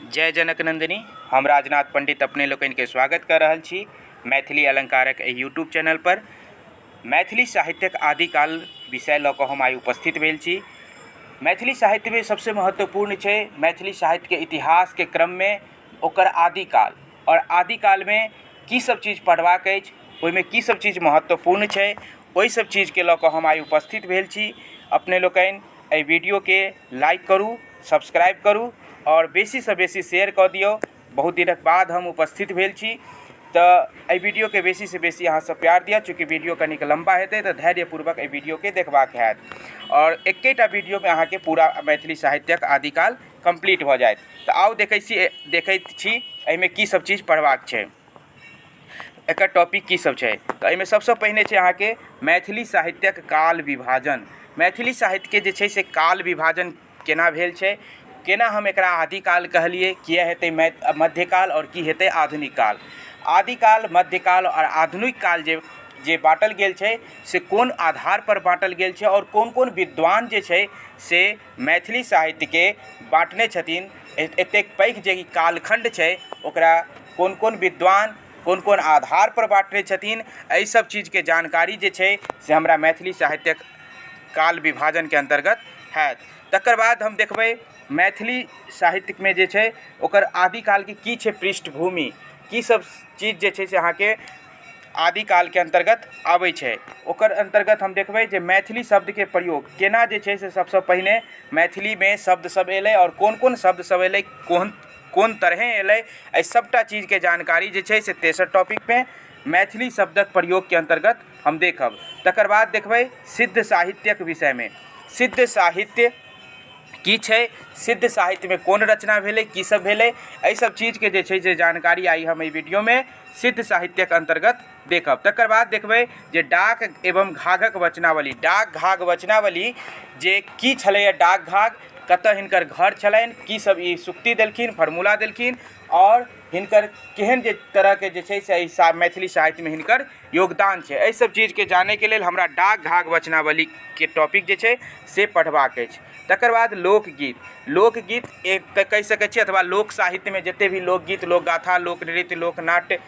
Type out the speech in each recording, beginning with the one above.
जय जनक नंदिनी। हम राजनाथ पंडित अपने लोकनिके स्वागत कऽ रहल छी मैथिली अलङ्कारक एहि यूट्यूब चैनल पर। मैथिली साहित्यक आदिकाल विषय लऽ कऽ हम आइ उपस्थित भेल छी। मैथिली साहित्यमे सबसे महत्वपूर्ण छै मैथिली साहित्यके इतिहासके क्रममे ओकर आदिकाल, आओर आदिकालमे की सब चीज पढ़बाक अछि, ओहिमे की सब चीज महत्वपूर्ण छै, ओहि सब चीजके लऽ कऽ हम आइ उपस्थित भेल छी। अपने लोकनि एहि वीडियोके लाइक करू, सब्सक्राइब करू आओर बेसीसँ बेसी शेयर कऽ दियौ। बहुत दिनक बाद हम उपस्थित भेल छी, तऽ एहि वीडियोके बेसीसँ बेसी अहाँ सब प्यार दिअ। चूँकि वीडियो कनिक लम्बा हेतै तऽ धैर्यपूर्वक एहि वीडियोके देखबाक हैत, आओर एकेटा वीडियोमे अहाँके पूरा मैथिली साहित्यक आदिकाल कम्प्लीट भऽ जायत। तऽ आउ देखैत छी एहिमे की सब चीज पढ़बाक छै, एकर टॉपिक की सब छै। तऽ एहिमे सबसँ पहिने छै अहाँके मैथिली साहित्यक काल विभाजन। मैथिली साहित्यके जे छै से काल विभाजन केना भेल छै, केना हम एकरा आदिकाल कहलियै, किए हेतै मध्यकाल आओर की हेतै आधुनिक काल। आदिकाल, मध्यकाल आओर आधुनिक काल जे बाँटल गेल छै से कोन आधार पर बाँटल गेल छै, आओर कोन कोन विद्वान जे छै से मैथिली साहित्यके बाँटने छथिन। एतेक पैघ जे ई कालखण्ड छै ओकरा कोन कोन विद्वान कोन कोन आधार पर बाँटने छथिन, एहि सब चीजके जानकारी जे छै से हमरा मैथिली साहित्यक काल विभाजनके अन्तर्गत हैत। तकर बाद हम देखबै मैथिली साहित्यमे जे छै ओकर आदिकालके की छै पृष्ठभूमि, की सब चीज जे छै से अहाँके आदिकालके अन्तर्गत आबै छै। ओकर अन्तर्गत हम देखबै जे मैथिली शब्दके प्रयोग केना जे छै से सबसँ पहिने मैथिलीमे शब्द सब एलै, आओर कोन कोन शब्द सब एलै, कोन कोन तरहे एलै, एहि सबटा चीजके जानकारी जे छै से तेसर टॉपिकमे मैथिली शब्दक प्रयोगके अन्तर्गत हम देखब। तकर बाद देखबै सिद्ध साहित्यक विषयमे। सिद्ध साहित्य की छै, सिद्ध साहित्यमे कोन रचना भेलै, की सब भेलै, एहि सब चीजके जे छै से जानकारी आइ हम एहि वीडियोमे सिद्ध साहित्यक अन्तर्गत देखब। तकर बाद देखबै जे डाक एवं घाघक वचनावली। डाक घाघ वचनावली जे की छलैए, डाक घाघ कतऽ हिनकर घर छलनि, की सब ई सूक्ति देलखिन, फॉर्मूला देलखिन, आओर हिनकर केहन जे तरहके जे छै से एहि मैथिली साहित्यमे हिनकर योगदान छै, एहि सब चीजके जानैके लेल हमरा डाक घाघ वचनावलीके टॉपिक जे छै से पढ़बाक अछि। तकर बाद लोकगीत। लोकगीत एक तऽ कहि सकै छियै अथवा लोक साहित्यमे जते भी लोकगीत, लोकगाथा, लोकनृत्य, लोकनाट्य,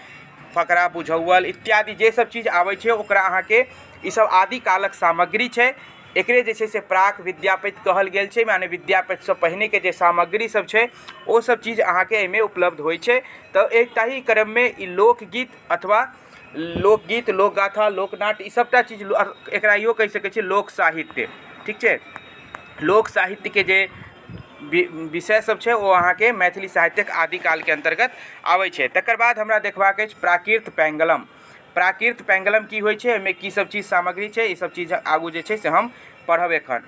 फकरा बुझौअल इत्यादि जे सब चीज आबै छै ओकरा अहाँके ई सब आदिकालक सामग्री छै। एकरे जे छै से प्राक विद्यापति कहल गेल छै, माने विद्यापतिसँ पहिनेके जे सामग्री सब छै ओ सब चीज अहाँके एहिमे उपलब्ध होइ छै। तऽ एक ताहि क्रममे ई लोकगीत अथवा लोकगीत, लोकगाथा, लोकनाट्य ई सबटा चीज एकरा इहो कहि सकै छियै लोक साहित्य। ठीक छै, लोक साहित्यके जे विषय सब छै ओ अहाँके मैथिली साहित्यक आदिकालके अन्तर्गत आबै छै। तकर बाद हमरा देखबाक अछि प्राकृत पैंगलम। प्राकृत पैंगलम की होइ छै, ओहिमे की सब चीज सामग्री छै, ई सब चीज आगू जे छै से हम पढ़ब एखन।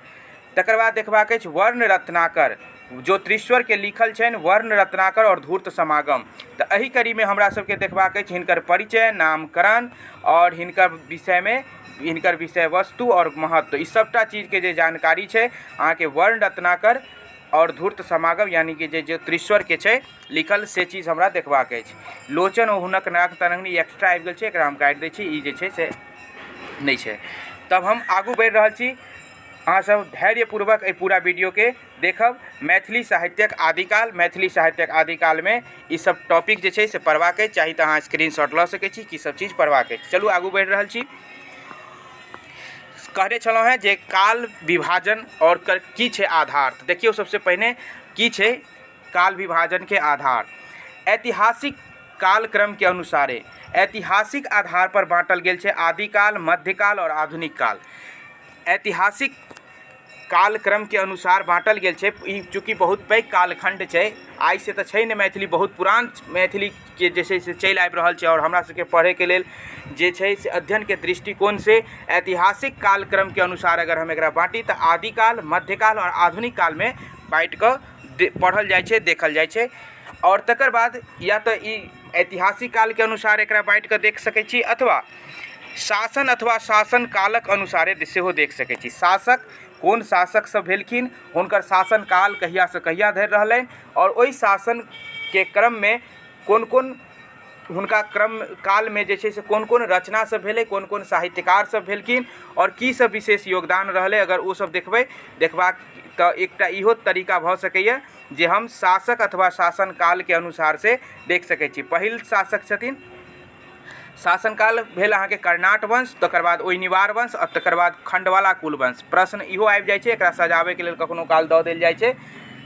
तकर बाद देखबाक अछि वर्ण रत्नाकर, ज्योतिरीश्वरके लिखल छनि वर्ण रत्नाकर आओर धूर्त समागम। तऽ एहि कड़ीमे हमरा सबके देखबाक अछि हिनकर परिचय, नामकरण आओर हिनकर विषयमे हिनकर विषय वस्तु आओर महत्व, ई सबटा चीजके जे जानकारी छै अहाँके वर्ण रत्नाकर आओर धूर्त समागम यानि कि जे ज्योतिरीश्वरके छै लिखल से चीज हमरा देखबाक अछि। लोचन ओ हुनक नाग तरंगिणी एक्स्ट्रा आबि गेल छै, एकरा हम काटि दै छी, ई जे छै से नहि छै। तब हम आगू बढ़ि रहल छी। अहाँ सब धैर्यपूर्वक एहि पूरा वीडियोके देखब। मैथिली साहित्यक आदिकाल, मैथिली साहित्यक आदिकालमे ई सब टॉपिक जे छै से पढ़बाक अछि। चाही तऽ अहाँ स्क्रीनशॉट लऽ सकै छी की सब चीज पढ़बाक अछि। चलू आगू बढ़ि रहल छी। कहने छलहुँ हेँ जे काल विभाजन आओर की छै आधार। तऽ देखियौ सबसँ पहिने की छै काल विभाजनके आधार। ऐतिहासिक कालक्रमके अनुसारे ऐतिहासिक आधार पर बाँटल गेल छै आदिकाल, मध्यकाल आओर आधुनिक काल। ऐतिहासिक कालक्रमके अनुसार बाँटल गेल छै। ई चूँकि बहुत पैघ कालखण्ड छै, आइसँ तऽ छै नहि मैथिली, बहुत पुरान मैथिलीके जे छै से चलि आबि रहल छै, आओर हमरा सबके पढ़ैके लेल जे छै से अध्ययनके दृष्टिकोणसँ ऐतिहासिक कालक्रमके अनुसार अगर हम एकरा बाँटी तऽ आदिकाल, मध्यकाल आओर आधुनिक कालमे बाँटिकऽ पढ़ल जाइ छै, देखल जाइ छै। आओर तकर बाद या तऽ ई ऐतिहासिक कालके अनुसार एकरा बाँटिकऽ देख सकै छी, अथवा शासन अथवा शासन कालक अनुसारे सेहो देख सकै छी। शासक कोन शासक सब भेलखिन, हुनकर शासन काल कहियासँ कहिया धरि रहलनि, आओर ओहि शासनके क्रममे कोन कोन हुनका क्रम कालमे जे छै से कोन कोन रचना सब भेलै, कोन कोन साहित्यकार सब भेलखिन, आओर की सब विशेष योगदान रहलै, अगर ओ सब देखबै देखबाक तऽ एकटा इहो तरीका भऽ सकैए जे हम शासक अथवा शासन कालके अनुसार से देख सकै छी। पहिल शासक छथिन, शासनकाल भेल अहाँके कर्णाट वंश, तकर बाद ओइनिवार वंश आओर तकर बाद खण्डवाला कुल वंश। प्रश्न इहो आबि जाइ छै, एकरा सजाबैके लेल कखनो काल दऽ देल जाइ छै,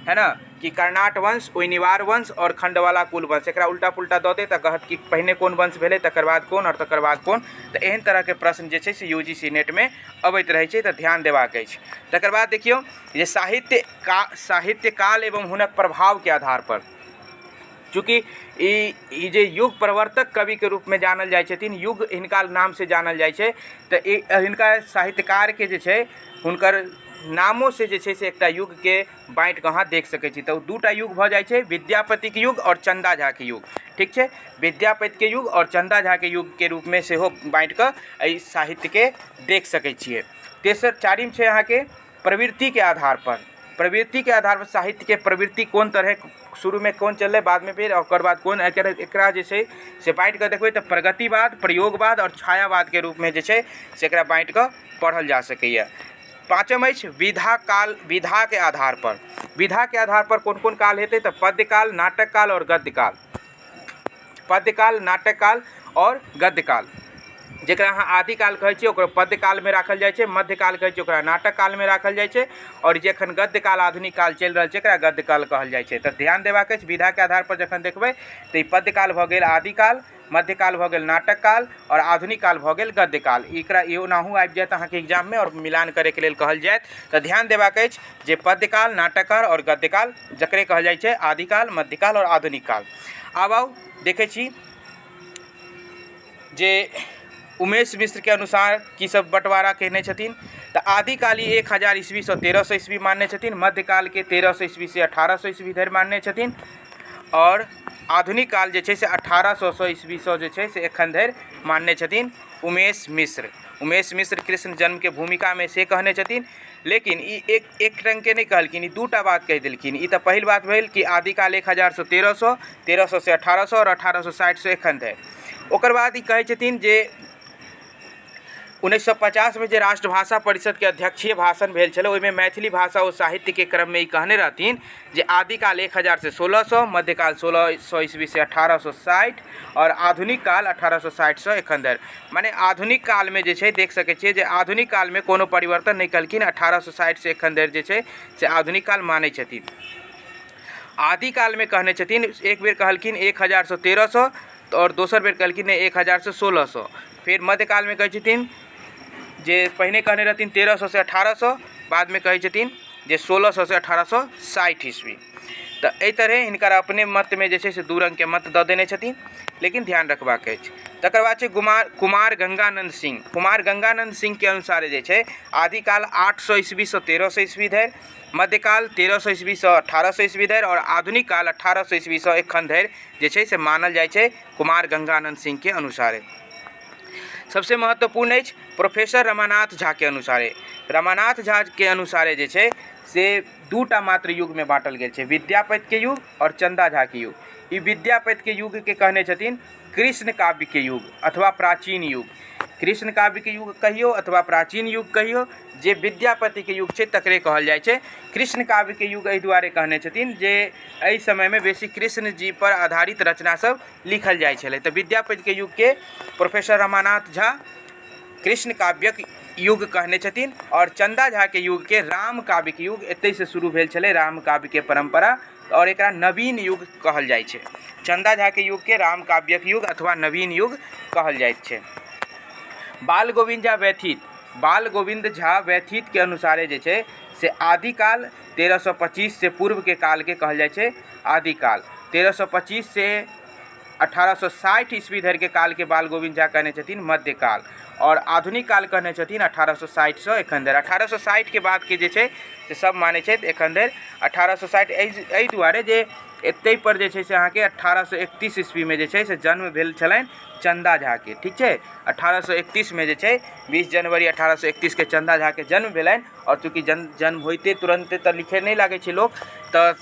है ने, कि कर्णाट वंश, ओइनिवार वंश आओर खण्डवाला कुल वंश, एकरा उल्टा पुल्टा दऽ देत आ कहत कि पहिने कोन वंश भेलै, तकर बाद कोन आओर तकर बाद कोन। तऽ एहन तरहके प्रश्न जे छै से यू जी सी नेटमे अबैत रहै छै, तऽ ध्यान देबाक अछि। तकर बाद देखियौ जे साहित्य काल एवं हुनक प्रभावके आधारपर, चूँकि ई ई जे युग प्रवर्तक कविके रूपमे जानल जाइ छथिन, युग हिनका नामसँ जानल जाइ छै, तऽ ई हिनका साहित्यकारके जे छै हुनकर नामोसँ जे छै से एकटा युगके बाँटिकऽ अहाँ देख सकै छी। तऽ ओ दूटा युग भऽ जाइ छै, विद्यापतिके युग आओर चन्दा झाके युग। ठीक छै, विद्यापतिके युग आओर चन्दा झाके युगके रूपमे सेहो बाँटिकऽ एहि साहित्यके देख सकै छियै। तेसर चारिम छै अहाँके प्रवृत्तिके आधारपर। प्रवृत्तिके आधारपर साहित्यके प्रवृत्ति कोन तरहे शुरूमे कोन चललै, बादमे फेर ओकर बाद कोन, एकरा जे छै से बाँटिकऽ देखबै तऽ प्रगतिवाद, प्रयोगवाद आओर छायावादके रूपमे जे छै से एकरा बाँटिकऽ पढ़ल जा सकैए। पाँचम अछि विधा काल, विधाके आधारपर। विधाके आधारपर कोन कोन काल हेतै तऽ पद्यकाल, नाटककाल आओर गद्यकाल। पद्यकाल, नाटककाल आओर गद्यकाल, जकरा अहाँ आदिकाल कहै छियै ओकरा पद्यकालमे राखल जाइ छै, मध्यकाल कहै छियै ओकरा नाटक कालमे राखल जाइ छै, आओर जे एखन गद्यकाल आधुनिक काल चलि रहल छै एकरा गद्यकाल कहल जाइ छै। तऽ ध्यान देबाक अछि, विधाके आधारपर जखन देखबै तऽ ई पद्यकाल भऽ गेल आदिकाल, मध्यकाल भऽ गेल नाटक काल आओर आधुनिक काल भऽ गेल गद्यकाल। एकरा ओनाहु आबि जायत अहाँके एग्जाममे आओर मिलान करैके लेल कहल जायत, तऽ ध्यान देबाक अछि जे पद्यकाल, नाटककाल आओर गद्यकाल जकरे कहल जाइ छै आदिकाल, मध्यकाल आओर आधुनिक काल। आब आउ देखै छी जे उमेश मिश्रके अनुसार की सब बँटवारा कयने छथिन। तऽ आदिकाल ई 1000 ईस्वीसँ 1300 ईस्वी मानने छथिन, मध्यकालके 1300 ईस्वीसँ 1800 ईस्वी धरि मानने छथिन, आओर आधुनिक काल जे छै से 1800 ईस्वीसँ जे छै से एखन धरि मानने छथिन उमेश मिश्र। उमेश मिश्र कृष्ण जन्मके भूमिकामे से कहने छथिन, लेकिन ई एक एक रङ्गके नहि कहलखिन, ई दूटा बात कहि देलखिन। ई तऽ पहिल बात भेल कि आदिकाल 1000सँ 1300, 1300सँ 1800 आओर 1860सँ एखन धरि। ओकर बाद ई कहै छथिन जे 1950मे जे राष्ट्रभाषा परिषदके अध्यक्षीय भाषण भेल छलै ओहिमे मैथिली भाषा ओ साहित्यके क्रममे ई कहने रहथिन जे आदिकाल 1000सँ 1600, मध्यकाल 1600 ईस्वीसँ 1860 आओर आधुनिक काल 1860सँ एखन धरि। मने आधुनिक कालमे जे छै देख सकै छियै जे आधुनिक कालमे कोनो परिवर्तन नहि केलखिन, 1860सँ एखन धरि जे छै से आधुनिक काल मानै छथिन। आदिकालमे कहने छथिन, एक बेर कहलखिन 1000सँ 1300 आओर दोसर बेर कहलखिन नहि 1000सँ 1600। फेर मध्यकालमे कहै छथिन जे पहिने कहने रहथिन 1300सँ 1800, बादमे कहै छथिन जे 1600सँ 1860 ईस्वी। तऽ एहि तरहे हिनकर अपने मतमे जे छै से दू रङ्गके मत दऽ देने छथिन, लेकिन ध्यान रखबाक अछि। तकर बाद छै कुमार गंगानन्द सिंह। कुमार गंगानन्द सिंहके अनुसार जे छै आदिकाल 800 ईस्वीसँ 1300 ईस्वी धरि, मध्यकाल 1300 ईस्वीसँ 1800 ईस्वी धरि आओर आधुनिक काल 1800 ईस्वीसँ एखन धरि जे छै से मानल जाइ छै कुमार गंगानन्द सिंहके अनुसारे। सबसे महत्वपूर्ण अछि प्रोफेसर रमानाथ झाके अनुसारे। रमानाथ झाके अनुसारे जे छै से दूटा मात्र युगमे बाँटल गेल छै, विद्यापतिके युग आओर चन्दा झाके युग। ई विद्यापतिके युगके कहने छथिन कृष्ण काव्यके युग अथवा प्राचीन युग। कृष्ण काव्यके युग कहियौ अथवा प्राचीन युग कहियौ, जे विद्यापतिके युग छै तकरे कहल जाइ छै। कृष्ण काव्यके युग एहि दुआरे कहने छथिन जे एहि समयमे बेसी कृष्ण जी पर आधारित रचना सब लिखल जाइ छलै। तऽ विद्यापतिके युगके प्रोफेसर रमानाथ झा कृष्ण काव्यक युग कहने छथिन आओर चन्दा झाके युगके राम काव्यके युग, एतहिसँ शुरू भेल छलै राम काव्यके परम्परा आओर एकरा नवीन युग कहल जाइ छै। चन्दा झाके युगके राम काव्यक युग अथवा नवीन युग कहल जाइत छै। बाल गोविन्द झा व्यथित, बाल गोविन्द झा व्यथितके अनुसारे जे छै से आदिकाल 1325 से पूर्वके कालके कहल जाइ छै आदिकाल। 1325 से 1860 ईस्वी धरिके कालके बाल गोविन्द झा कहने छथिन मध्यकाल आओर आधुनिक काल कहने छथिन 1860सँ एखन धरि। 1860के बादके जे छै से सब मानै छथि एखन धरि 1860, एहि दुआरे जे एतहि पर जे छै से अहाँके 1831 ईस्वीमे जे छै से जन्म भेल छलनि चन्दा झाके। ठीक छै, 1831मे जे छै 20 जनवरी 1831के चन्दा झाके जन्म भेलनि आओर चूँकि जन्म होइते तुरन्ते तऽ लिखै नहि लागै छै लोक, तऽ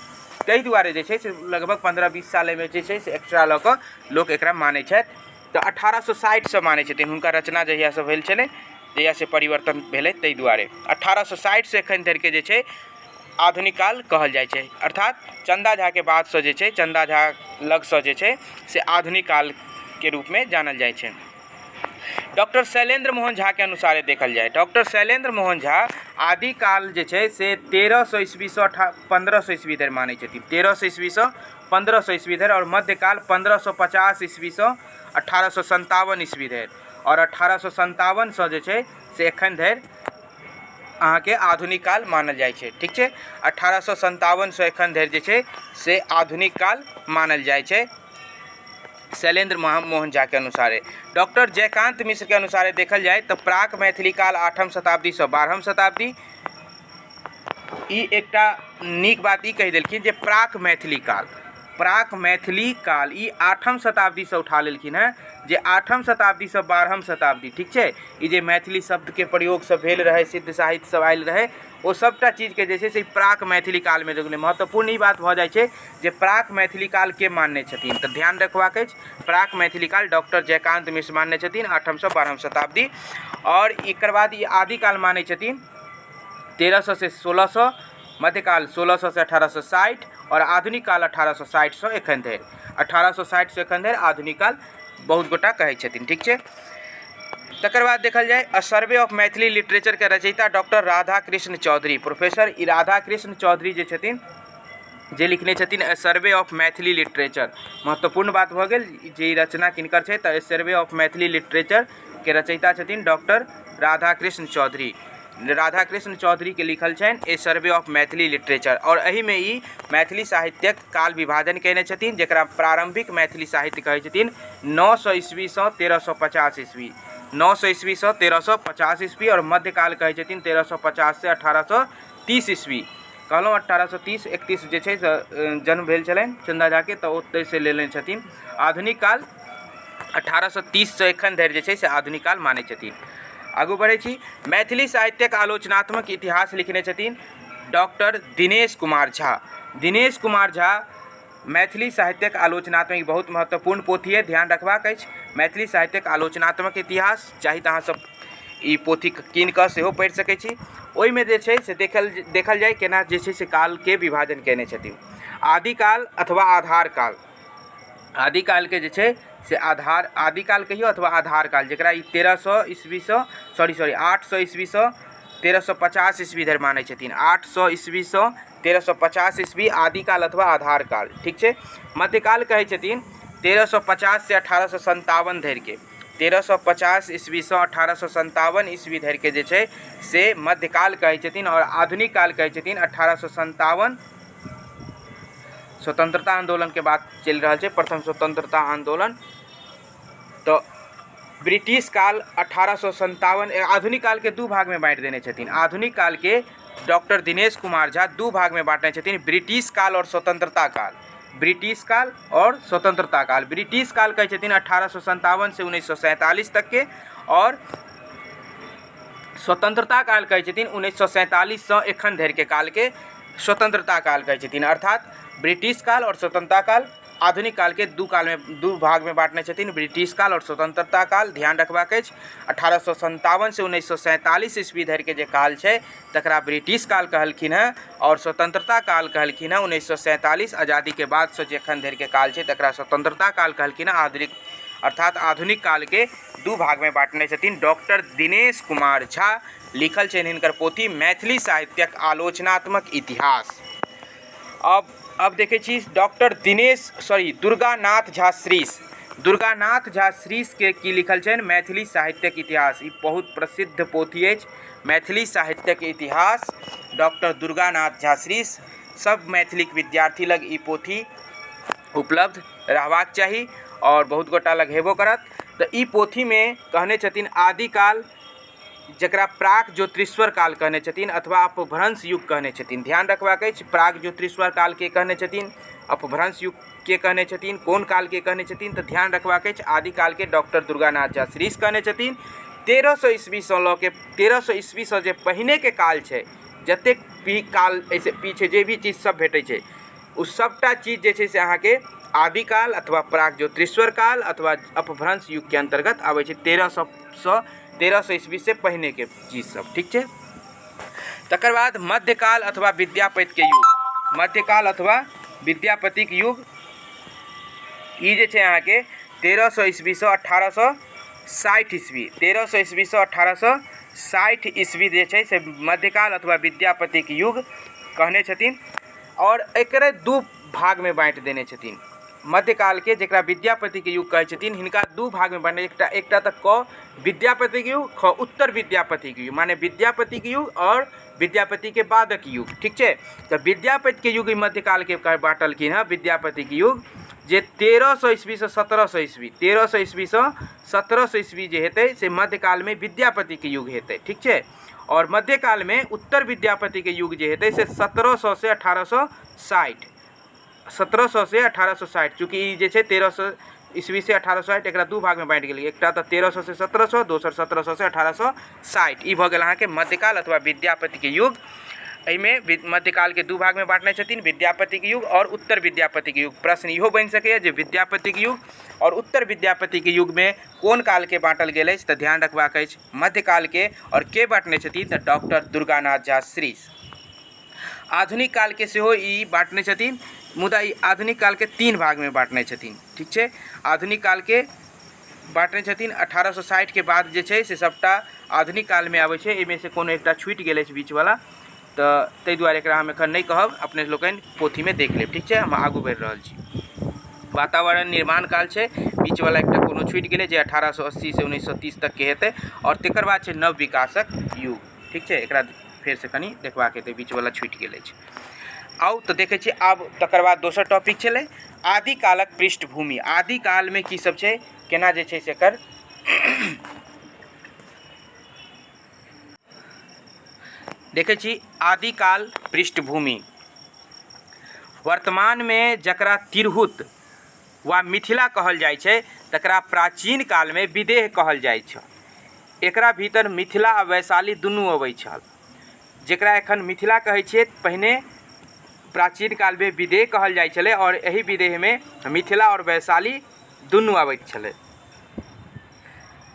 ताहि दुआरे जे छै से लगभग 15-20 साल एहिमे जे छै से एक्स्ट्रा लऽ कऽ लोक एकरा मानै छथि। तऽ 1860सँ मानै छथिन, हुनका रचना जहियासँ भेल छलै, जहियासँ परिवर्तन भेलै, ताहि दुआरे 1860सँ एखन धरिके जे छै आधुनिक काल कहल जाइ छै। अर्थात चन्दा झाके बादसँ जे छै, चन्दा झा लगसँ जे छै से आधुनिक कालके रूपमे जानल जाइ छै। डॉक्टर शैलेन्द्र मोहन झाके अनुसारे देखल जाय, डॉक्टर शैलेन्द्र मोहन झा आदिकाल जे छै से 1300 ईस्वीसँ 1500 ईस्वी धरि मानै छथिन, 1300 ईस्वीसँ 1500 ईस्वी धरि, आओर मध्यकाल 1550 ईस्वीसँ 1857 ईस्वी धरि, आओर 1857सँ जे छै से एखन धरि अहाँके आधुनिक काल मानल जाइ छै। ठीक छै, 1857सँ एखन धरि जे छै से आधुनिक काल मानल जाइ छै शैलेन्द्र मोहन झाके अनुसारे। डॉक्टर जयकान्त मिश्रके अनुसारे देखल जाय तऽ प्राक मैथिली काल 8म शताब्दीसँ 12म शताब्दी। ई एकटा नीक बात ई कहि देलखिन जे प्राक मैथिली काल, प्राक मैथिली काल ई 8म शताब्दीसँ उठा लेलखिन हेँ, जे 8म शताब्दीसँ 12म शताब्दी। ठीक छै, ई जे मैथिली शब्दके प्रयोग सब भेल रहै, सिद्ध साहित्य सब आयल रहै, ओ सबटा चीजके जे छै से प्राक मैथिली कालमे देखलै। महत्वपूर्ण ई बात भऽ जाइ छै जे प्राक मैथिली काल के मानने छथिन, तऽ ध्यान रखबाक अछि प्राक मैथिली काल डॉक्टर जयकान्त मिश्र मानने छथिन 8मसँ 12म शताब्दी। आओर एकर बाद ई आदिकाल मानै छथिन 1300 से 1600, मध्यकाल 1600 से 1860, आओर आधुनिक काल 1860सँ एखन धरि, 1860सँ एखन धरि आधुनिक काल बहुत गोटा कहै छथिन। ठीक छै, तकर बाद देखल जाय अ सर्वे ऑफ मैथिली लिटरेचरके रचयिता डॉक्टर राधाकृष्ण चौधरी, प्रोफेसर ई राधाकृष्ण चौधरी जे छथिन, जे लिखने छथिन a survey of Maithili literature. महत्वपूर्ण बात भऽ गेल जे ई रचना किनकर छै, तऽ ए सर्वे ऑफ मैथिली लिटरेचरके रचयिता छथिन डॉक्टर राधाकृष्ण चौधरी। राधाकृष्ण चौधरीके लिखल छनि a survey of Maithili literature, आओर एहिमे ई मैथिली साहित्यक काल विभाजन कयने छथिन, जकरा प्रारम्भिक मैथिली साहित्य कहै छथिन 900 ईस्वीसँ 1350 ईस्वी, 900 ईस्वीसँ 1350 ईस्वी, आओर मध्यकाल कहै छथिन 1350 से 1830 ईस्वी। कहलहुँ 1830 31 जे छै से जन्म भेल छलनि चन्दा झाके, तऽ ओतहिसँ लेने छथिन। आधुनिक काल 1830सँ एखन धरि जे छै से आधुनिक काल मानै छथिन। आगू बढ़ै छी, मैथिली साहित्यक आलोचनात्मक इतिहास लिखने छथिन डॉक्टर दिनेश कुमार झा। दिनेश कुमार झा मैथिली साहित्यक आलोचनात्मक बहुत महत्वपूर्ण पोथी अइ, ध्यान रखबाक अछि। मैथिली साहित्यक आलोचनात्मक इतिहास चाही तऽ अहाँसभ ई पोथी कीन कऽ सेहो पढ़ि सकै छी। ओहिमे जे छै से देखल जाय केना जे छै से कालके विभाजन कयने छथिन। आदिकाल अथवा आधार काल, आदिकालके जे छै से आधार, आदिकाल कहियौ अथवा आधार काल, जकरा ई 1300 ईस्वीसँ सॉरी 800 ईस्वीसँ 1350 ईस्वी धरि मानै छथिन। 800 ईस्वीसँ 1350 ईस्वी आदिकाल अथवा आधार काल। ठीक छै, मध्यकाल कहै छथिन 1350 से 1857 धरिके, 1350 ईस्वीसँ 1857 ईस्वी धरिके जे छै से मध्यकाल कहै छथिन। आओर आधुनिक काल कहै छथिन 1857, स्वतंत्रता आंदोलनके बात चलि रहल छै, प्रथम स्वतंत्रता आंदोलन, तऽ ब्रिटिश काल 1857। आधुनिक कालके दू भागमे बाँटि देने छथिन। आधुनिक कालके डॉक्टर दिनेश कुमार झा दू भागमे बाँटने छथिन, ब्रिटिश काल आओर स्वतंत्रता काल। ब्रिटिश काल आओर स्वतंत्रता काल। ब्रिटिश काल कहै छथिन 1857 से 1947 तकके, आओर स्वतंत्रता काल कहै छथिन 1947सँ एखन धरिके कालके स्वतंत्रता काल कहै छथिन। अर्थात ब्रिटिश काल आओर स्वतंत्रता काल आधुनिक कालके दू कालमे, दू भागमे बाँटने छथिन, ब्रिटिश काल आओर स्वतंत्रता काल। ध्यान रखबाक अछि 1857 से 1947 ईस्वी धरिके जे काल छै तकरा ब्रिटिश काल कहलखिन हेँ, आओर स्वतंत्रता काल कहलखिन हेँ 1947 आजादीके बादसँ जे एखन धरिके काल छै तकरा स्वतंत्रता काल कहलखिन हेँ। आधुनिक अर्थात आधुनिक कालके दू भागमे बाँटने छथिन डॉक्टर दिनेश कुमार झा। लिखल छनि हिनकर पोथी मैथिली साहित्यक आलोचनात्मक इतिहास। अब देखै छी डॉक्टर दिनेश सॉरी दुर्गानाथ झा श्रीश। दुर्गानाथ झा श्रीशके की लिखल छनि मैथिली साहित्यक इतिहास। ई बहुत प्रसिद्ध पोथी अछि मैथिली साहित्यक इतिहास, डॉक्टर दुर्गानाथ झा श्रीश। सब मैथिलीक विद्यार्थी लग ई पोथी उपलब्ध रहबाक चाही आओर बहुत गोटा लग हेबो करत। तऽ ई पोथीमे कहने छथिन आदिकाल, जकरा प्राक ज्योतिश्वर काल कहने छथिन अथवा अपभ्रंश युग कहने छथिन। ध्यान रखबाक अछि प्राक ज्योतिश्वर काल के कहने छथिन, अपभ्रंश युग के कहने छथिन, कोन काल के कहने छथिन, तऽ ध्यान रखबाक अछि आदिकाल के डॉक्टर दुर्गानाथ झा श्रीश कहने छथिन। 1300 ईस्वीसँ लऽ के 1300 ईस्वीसँ जे पहिनेके काल छै, जतेक भी काल एहिसँ पीछे जे भी चीज सब भेटै छै ओ सभटा चीज जे छै से अहाँके आदिकाल अथवा प्राक ज्योतिश्वर काल अथवा अपभ्रंश युगके अन्तर्गत आबै छै। 1300 ईस्वीसँ पहिनेके चीज सब। ठीक छै, तकर बाद मध्यकाल अथवा विद्यापतिके युग। मध्यकाल अथवा विद्यापतिक युग ई जे छै अहाँके 1300 ईस्वीसँ 1860 ईस्वी, 1300 ईस्वीसँ 1860 ईस्वी जे छै से मध्यकाल अथवा विद्यापतिक युग कहने छथिन। आओर एकरे दू भागमे बाँटि देने छथिन मध्यकालके, जकरा विद्यापतिके युग कहै छथिन। हिनका दू भागमे बाँटने, एकटा तऽ क विद्यापतिके युग, ख उत्तर विद्यापतिके युग, माने विद्यापतिके युग आओर विद्यापतिके बादक युग। ठीक छै, तऽ विद्यापतिके युग ई मध्यकालके बाँटलखिन हँ। विद्यापतिके युग जे 1300 ईस्वीसँ 1700 ईस्वी, 1300 ईस्वीसँ 1700 ईस्वी जे हेतै से मध्यकालमे विद्यापतिके युग हेतै। ठीक छै, आओर मध्यकालमे उत्तर विद्यापतिके युग जे हेतै से 1700 से 1860, 1700 से 1860। चूँकि ई जे छै 1300 ईस्वी से 1860, एकरा दू भागमे बाँटि गेलै, एकटा तऽ 1300 से 1700, दोसर 1700 से 1860। ई भऽ गेल अहाँके मध्यकाल अथवा विद्यापतिके युग। एहिमे मध्यकालके दू भागमे बाँटने छथिन, विद्यापतिके युग आओर उत्तर विद्यापतिके युग। प्रश्न इहो बनि सकैए जे विद्यापतिके युग आओर उत्तर विद्यापतिके युगमे कोन कालके बाँटल गेल अछि, तऽ ध्यान रखबाक अछि मध्यकालके। आओर के बाँटने छथिन तऽ डॉक्टर दुर्गानाथ झा श्रीश। आधुनिक कालके सेहो ई बाँटने छथिन, मुदा ई आधुनिक कालके तीन भागमे बाँटने छथिन। ठीक छै, आधुनिक कालके बाँटने छथिन 1860के बाद जे छै से सभटा आधुनिक कालमे आबै छै। एहिमे से कोनो एकटा छूटि गेल अछि बीचवला, तऽ ताहि दुआरे एकरा हम एखन नहि कहब, अपने लोकनि पोथीमे देख लेब। ठीक छै, हम आगू बढ़ि रहल छी। वातावरण निर्माण काल छै, बीचवला एकटा कोनो छूटि गेलै जे 1880 से 1930 तकके हेतै। आओर तकर बाद छै नव विकासक युग। ठीक छै, एकरा फेरसँ कनि देखबाक हेतै, बीचवला छूटि गेल अछि। आउ तऽ देखै छी आब तकर बाद दोसर टॉपिक छलै आदिकालक पृष्ठभूमि। आदिकालमे की सब छै, केना जे छै से एकर देखै छी। आदिकाल पृष्ठभूमि, वर्तमानमे जकरा तिरहुत वा मिथिला कहल जाइ छै तकरा प्राचीन कालमे विदेह कहल जाइ छल। एकरा भीतर मिथिला आ वैशाली दुनू अबै छल। जकरा एखन मिथिला कहै छियै, पहिने प्राचीन कालमे विदेह कहल जाइ छलै आओर एहि विदेहमे मिथिला आओर वैशाली दुनू अबैत छलै।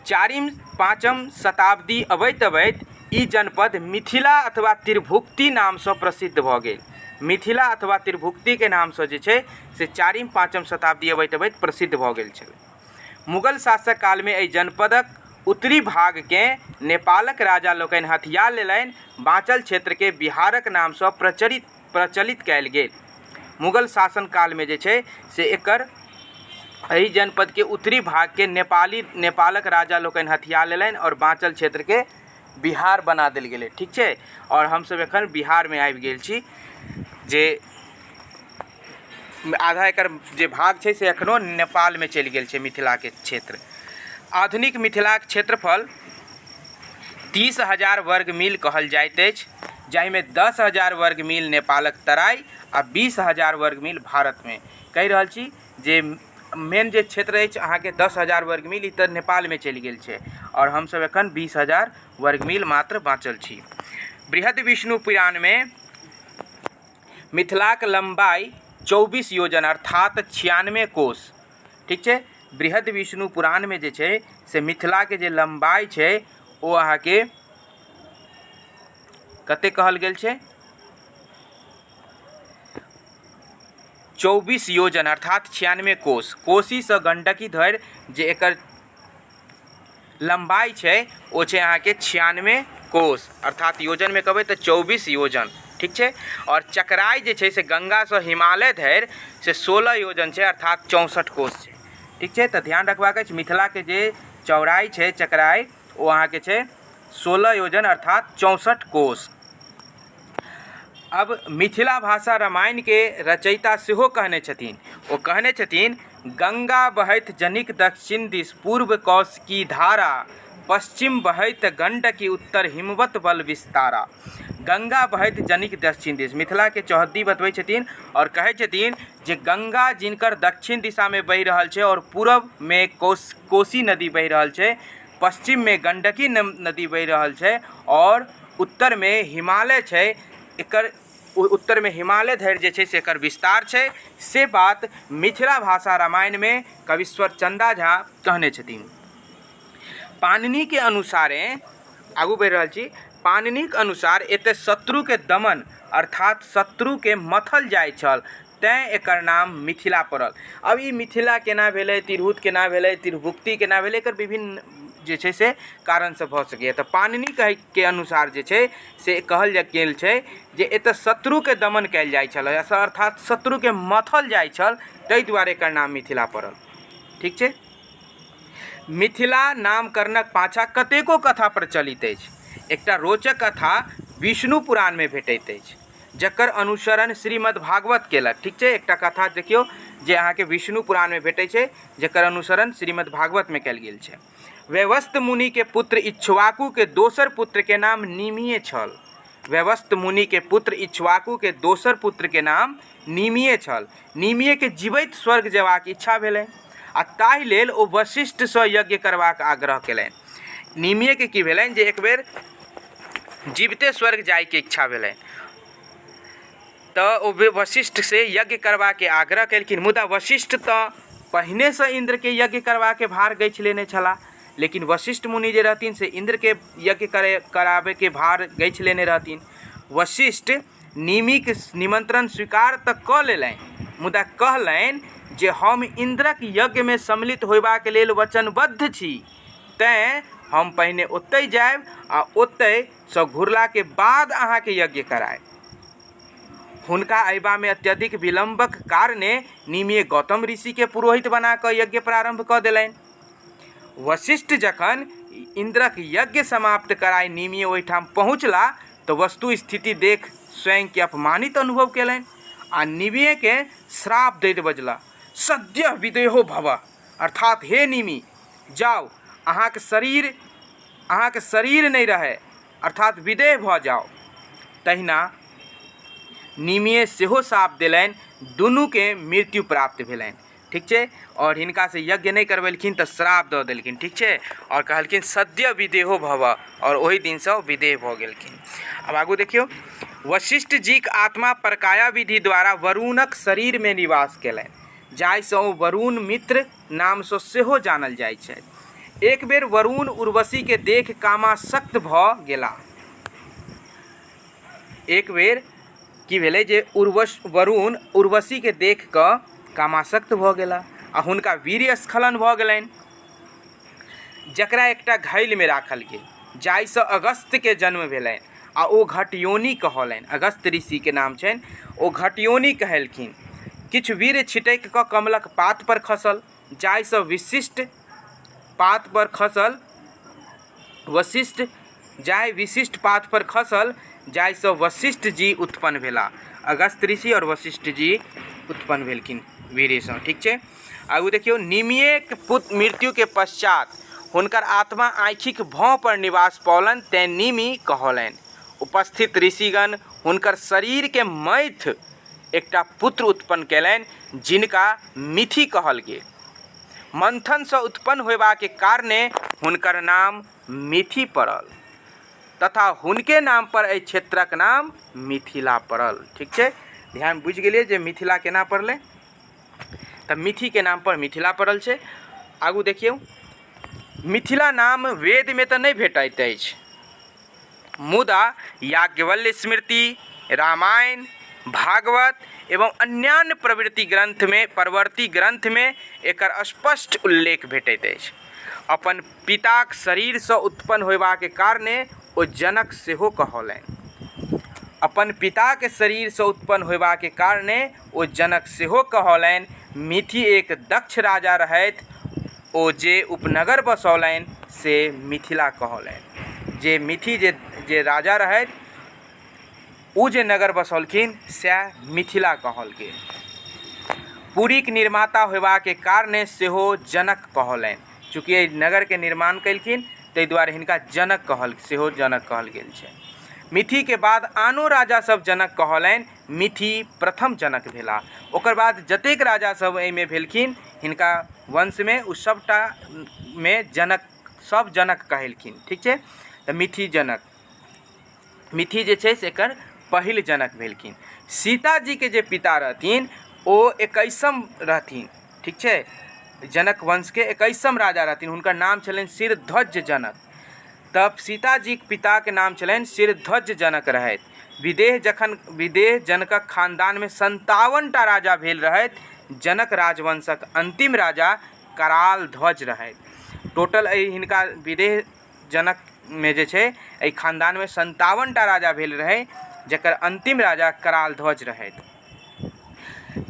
चारिम पाँचम शताब्दी अबैत अबैत ई जनपद मिथिला अथवा तिरभुक्ति नामसँ प्रसिद्ध भऽ गेल। मिथिला अथवा तिरभुक्तिके नामसँ जे छै से चारिम पाँचम शताब्दी अबैत अबैत प्रसिद्ध भऽ गेल छलै। मुगल शासक कालमे एहि जनपदक उत्तरी भागकेँ नेपालक राजा लोकनि हथिया लेलनि। बाँचल क्षेत्रकेँ बिहारक नामसँ प्रचलित कयल गेल। मुगल शासन कालमे जे छै से एकर एहि जनपदके उत्तरी भागके नेपालक राजा लोकनि हथिया लेलनि आओर बाँचल क्षेत्रके बिहार बना देल गेलै। ठीक छै, आओर हमसभ एखन बिहारमे आबि गेल छी, जे आधा एकर जे भाग छै से एखनो नेपालमे चलि गेल छै मिथिलाके क्षेत्र। आधुनिक मिथिलाक क्षेत्रफल 30,000 वर्ग मील कहल जाइत अछि, जाहिमे 10,000 वर्ग मील नेपालक तराई आ 20,000 वर्ग मील भारतमे। कहि रहल छी जे मेन जे क्षेत्र अछि अहाँके 10,000 वर्ग मील, ई तऽ नेपालमे चलि गेल छै आओर हमसभ एखन 20,000 वर्ग मील मात्र बाँचल छी। बृहद विष्णु पुराणमे मिथिलाक लम्बाइ 24 योजन अर्थात 96 कोस। ठीक छै, बृहद विष्णु पुराणमे जे छै से मिथिलाके जे लम्बाइ छै ओ अहाँके कते कहल गेल छै? 24 योजन अर्थात 96 कोस। कोसीसँ गंडकी धरि जे एकर लम्बाइ छै ओ छै अहाँके 96 कोस, अर्थात योजनमे कहबै तऽ 24 योजन। ठीक छै, आओर चकराइ जे छै से गंगासँ हिमालय धरि से 16 योजन छै, अर्थात 64 कोस छै। ठीक छै, तऽ ध्यान रखबाक अछि मिथिलाके जे चौड़ाइ छै चकराइ ओ अहाँके छै 16 योजन अर्थात 64 कोस। अब मिथिला भाषा रामायणके रचयिता सेहो कहने छथिन, ओ कहने छथिन गंगा बहैत जनिक दक्षिण दिस पूर्व कौशिकी धारा, पश्चिम बहैत गंडकी उत्तर हिमवत बल विस्तारा। गंगा बहैत जनिक दक्षिण दिस, मिथिलाके चौहद्दी बतबै छथिन आओर कहै छथिन जे गंगा जिनकर दक्षिण दिशामे बहि रहल छै आओर पूरबमे कोसी नदी बहि रहल छै, पश्चिममे गंडकी नदी बहि रहल छै आओर उत्तरमे हिमालय छै, एकर उत्तरमे हिमालय धरि जे छै से एकर विस्तार छै, से बात मिथिला भाषा रामायणमे कवीश्वर चन्दा झा कहने छथिन। पाणिनिके अनुसारे आगू बढ़ि रहल छी। पाणिनिक अनुसार एतय शत्रुके दमन अर्थात शत्रुके मथल जाइत छल, तैँ एकर नाम मिथिला पड़ल। आब ई मिथिला केना भेलै, तिरहुत केना भेलै, तिरभुक्ति केना भेलै, एकर विभिन्न जे छै से कारणसँ भऽ सकैए। तऽ पाणिनि कहैके अनुसार जे छै से कहल गेल छै जे एतय शत्रुके दमन कयल जाइ छल, अर्थात शत्रुके मथल जाइ छल, ताहि दुआरे एकर नाम मिथिला पड़ल। ठीक छै। मिथिला नामकरणक पाछाँ कतेको कथा प्रचलित अछि। एकटा रोचक कथा विष्णु पुराणमे भेटैत अछि, जकर अनुसरण श्रीमद्भागवत केलक। ठीक छै। एकटा कथा देखियौ जे अहाँके विष्णु पुराणमे भेटै छै, जकर अनुसरण श्रीमद्भागवतमे कयल गेल छै। वैवस्त मुनिके पुत्र इक्ष्वाकुके दोसर पुत्रके नाम निमिये छल। वैवस्त मुनिके पुत्र इक्ष्वाकुके दोसर पुत्रके नाम निमिये छल। निमियेके जीवैत स्वर्ग जेबाक इच्छा भेलनि आ ताहि लेल ओ वशिष्ठसँ यज्ञ करबाक आग्रह केलनि। निमियेके की भेलनि जे एक बेर जीविते स्वर्ग जाइके इच्छा भेलनि, तऽ ओ वशिष्ठसँ यज्ञ करबाके आग्रह केलखिन। मुदा वशिष्ठ तऽ पहिनेसँ इन्द्रके यज्ञ करबाके भार गछि लेने छलाह, लेकिन वशिष्ठ मुनि जे रहथिन से इन्द्रके यज्ञ कराबैके भार गछि लेने रहथिन। वशिष्ठ निमिक निमन्त्रण स्वीकार तऽ कऽ लेलनि, मुदा कहलनि जे हम इन्द्रक यज्ञमे सम्मिलित होयबाक लेल वचनबद्ध छी, तेँ हम पहिने ओतहि जायब आ ओतहिसँ घुरलाके बाद अहाँके यज्ञ करायब। हुनका अयबामे अत्यधिक विलम्बक कारणे निमिये गौतम ऋषिके पुरोहित बना कऽ यज्ञ प्रारम्भ कऽ देलनि। वशिष्ठ जखन इन्द्रक यज्ञ समाप्त कराय निमिये ओहिठाम पहुँचला तऽ वस्तु स्थिति देख स्वयंके अपमानित अनुभव केलनि आ निमियेके श्राप दैत बजला, सद्यः विदेहो भव, अर्थात हे निमि, जाउ, अहाँके शरीर नहि रहय, अर्थात विदेह भऽ जाउ। तहिना निमिये सेहो शाप देलनि, दुनूके मृत्यु प्राप्त भेलनि। ठीक छै। आओर हिनकासँ यज्ञ नहि करबेलखिन तऽ श्राप दऽ देलखिन। ठीक छै। आओर कहलखिन सद्य विदेहो भव, आओर ओहि दिनसँ ओ विदेह भऽ गेलखिन। आब आगू देखियौ, वशिष्ठ जीक आत्मा परकाया विधि द्वारा वरुणक शरीरमे निवास केलनि, जाहिसँ ओ वरुण मित्र नामसँ सेहो जानल जाइत छथि। एक बेर वरुण उर्वशीके देख कामासक्त भऽ गेलाह। एक बेर की भेलै जे वरुण उर्वशीके देख कऽ कामासक्त भऽ गेला आ हुनका वीर्य स्खलन भऽ गेलनि, जकरा एकटा घैलमे राखल गेल, जाहिसँ अगस्त्यके जन्म भेलनि आ ओ घटयोनि कहौलनि। अगस्त्य ऋषिके नाम छनि, ओ घटयोनि कहलखिन। किछु वीर्य छिटकि कऽ कमलक पात पर खसल, जाहिसँ विशिष्ट पात पर खसल वशिष्ठ जाहि विशिष्ट पात पर खसल, जाहिसँ वशिष्ठ जी उत्पन्न भेला। अगस्त्य ऋषि आओर वशिष्ठ जी उत्पन्न भेलखिन वीर्यसँ। ठीक छै। आगू देखियौ, निमियेक पुत्र मृत्युके पश्चात हुनकर आत्मा आँखिक भौं पर निवास पौलनि, तेँ निमि कहौलनि। उपस्थित ऋषिगण हुनकर शरीरके मैथ एकटा पुत्र उत्पन्न कयलनि, जिनका मिथि कहल गेल। मंथनसँ उत्पन्न होयबाक कारणे हुनकर नाम मिथि पड़ल तथा हुनके नाम पर एहि क्षेत्रक नाम मिथिला पड़ल। ठीक छै। ध्यान बुझि गेलियै जे मिथिला केना पड़लै, तऽ मिथिके नाम पर मिथिला पड़ल छै। आगू देखियौ, मिथिला नाम वेदमे तऽ नहि भेटैत अछि, मुदा याज्ञवल्क्य स्मृति, रामायण, भागवत एवं अन्यान्य प्रवृत्ति ग्रन्थमे परवर्ती ग्रन्थमे एकर स्पष्ट उल्लेख भेटैत अछि। अपन पिताक शरीरसँ उत्पन्न होयबाक कारणे ओ जनक सेहो कहौलनि। अपन पिताक शरीरसँ उत्पन्न होयबाक कारणे ओ जनक सेहो कहौलनि। मिथि एक दक्ष राजा रहथि। ओ जे उपनगर बसौलनि से मिथिला कहौलनि। जे मिथि जे जे राजा रहथि ओ जे नगर बसौलखिन सएह मिथिला कहल गेल। पुरीक निर्माता होयबाक कारणे सेहो जनक कहौलनि। चूँकि एहि नगरके निर्माण केलखिन ताहि दुआरे हिनका जनक कहल सेहो जनक कहल गेल छै। मिथिके बाद आनो राजा सब जनक कहौलनि। मिथि प्रथम जनक भेला। ओकर बाद जतेक राजा सब एहिमे भेलखिन हिनका वंशमे ओ सबटामे जनक सब जनक कहेलखिन। ठीक छै। तऽ मिथि जनक मिथि जे छै से एकर पहिल जनक भेलखिन। सीताजीके जे पिता रहथिन ओ 21म रहथिन। ठीक छै। जनक वंशके 21म राजा रहथिन, हुनकर नाम छलनि सिरध्वज जनक। तऽ सीताजीक पिताके नाम छलनि सिरध्वज जनक रहथि। विदेह जखन विदेह जनकक खानदानमे 57 टा राजा भेल रहथि। जनक राजवंशक अन्तिम राजा कराल ध्वज रहथि। टोटल एहि हिनका विदेह जनकमे जे छै एहि खानदानमे 57 टा राजा भेल रहै, जकर अन्तिम राजा कराल ध्वज रहथि।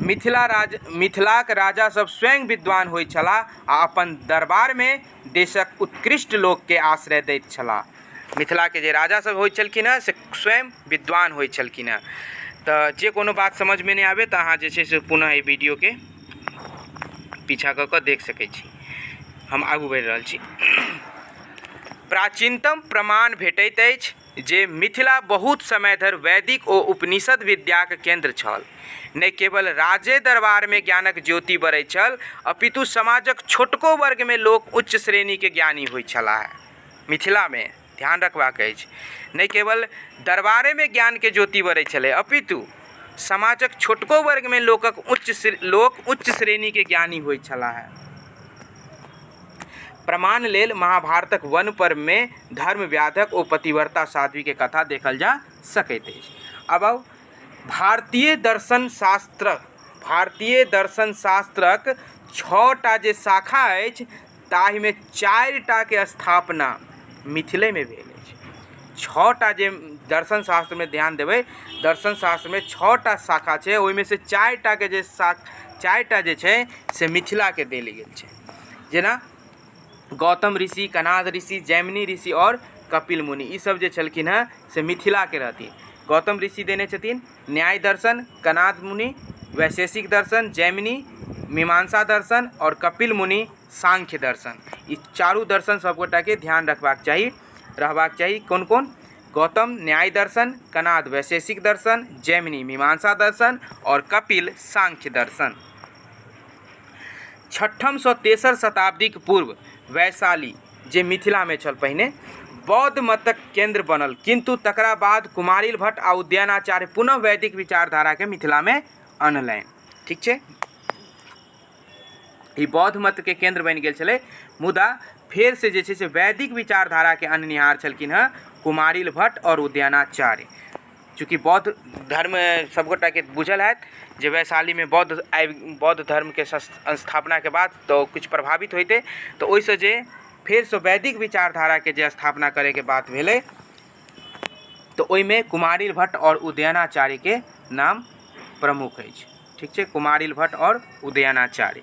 मिथिला राज मिथिलाक राजा सब स्वयं विद्वान होइत छलाह आ अपन दरबारमे देशक उत्कृष्ट लोकके आश्रय दैत छलाह। मिथिलाके जे राजा सब होइत छलखिन हेँ से स्वयं विद्वान होइत छलखिन हेँ। तऽ जे कोनो बात समझमे नहि आबय तऽ अहाँ जे छै से पुनः एहि वीडियोके पीछा कऽ कऽ देख सकै छी। हम आगू बढ़ि रहल छी। प्राचीनतम प्रमाण भेटैत अछि जे मिथिला बहुत समय धरि वैदिक ओ उपनिषद विद्याक केन्द्र छल। नहि केवल राजे दरबारमे ज्ञानक ज्योति बरैत छल, अपितु समाजक छोटको वर्गमे लोक उच्च श्रेणीके ज्ञानी होइत छलाह। मिथिलामे ध्यान रखबाक अछि, नहि केवल दरबारेमे ज्ञानके ज्योति बरैत छलै, अपितु समाजक छोटको वर्गमे लोकक उच्च लोक उच्च श्रेणीके ज्ञानी होइत छलाह। प्रमाण लेल महाभारतक वन पर्वमे धर्मव्याधक ओ पतिव्रता साध्वीके कथा देखल जा सकैत अछि। आब आउ भारतीय दर्शन शास्त्र भारतीय दर्शन शास्त्रक छओ टा जे शाखा अछि ताहिमे चारिटाके स्थापना मिथिलेमे भेल अछि। छओ टा जे दर्शन शास्त्रमे ध्यान देबै, दर्शन शास्त्रमे छओ टा शाखा छै, ओहिमे से चारिटाके जे चारिटा जे छै से मिथिलाके देल गेल छै। जेना गौतम ऋषि, कनाद ऋषि, जैमिनी ऋषि आओर कपिल मुनि, ई सब जे छलखिन हेँ से मिथिलाके रहथिन। गौतम ऋषि देने छथिन न्याय दर्शन, कनाद मुनि वैशेषिक दर्शन, जैमिनी मीमांसा दर्शन आओर कपिल मुनि सांख्य दर्शन। ई चारू दर्शन सबगोटाके ध्यान रखबाक चाही, रहबाक चाही। कोन कोन? गौतम न्याय दर्शन, कनाद वैशेषिक दर्शन, जैमिनी मीमांसा दर्शन आओर कपिल सांख्य दर्शन। छठमसँ तेसर शताब्दीक पूर्व वैशाली, जे मिथिलामे छल, पहिने बौद्ध मतक केन्द्र बनल, किन्तु तकरा बाद कुमारिल भट्ट आ उदयनाचार्य पुनः वैदिक विचारधाराकेँ मिथिलामे अनलनि। ठीक छै, ई बौद्ध मतके केन्द्र बनि गेल छलै, मुदा फेरसँ जे छै से वैदिक विचारधाराके अननिहार छलखिन हेँ कुमारिल भट्ट आओर उदयनाचार्य। चूँकि बौद्ध धर्म सभगोटाके बुझल हैत जे वैशालीमे बौद्ध आबि बौद्ध धर्मके स्थापनाके बाद तऽ किछु प्रभावित होइतै, तऽ ओहिसँ जे फेरसँ वैदिक विचारधाराके जे स्थापना करैके बात भेलै तऽ ओहिमे कुमारिल भट्ट आओर उदयनाचार्यके नाम प्रमुख अछि। ठीक छै, कुमारिल भट्ट आओर उदयनाचार्य।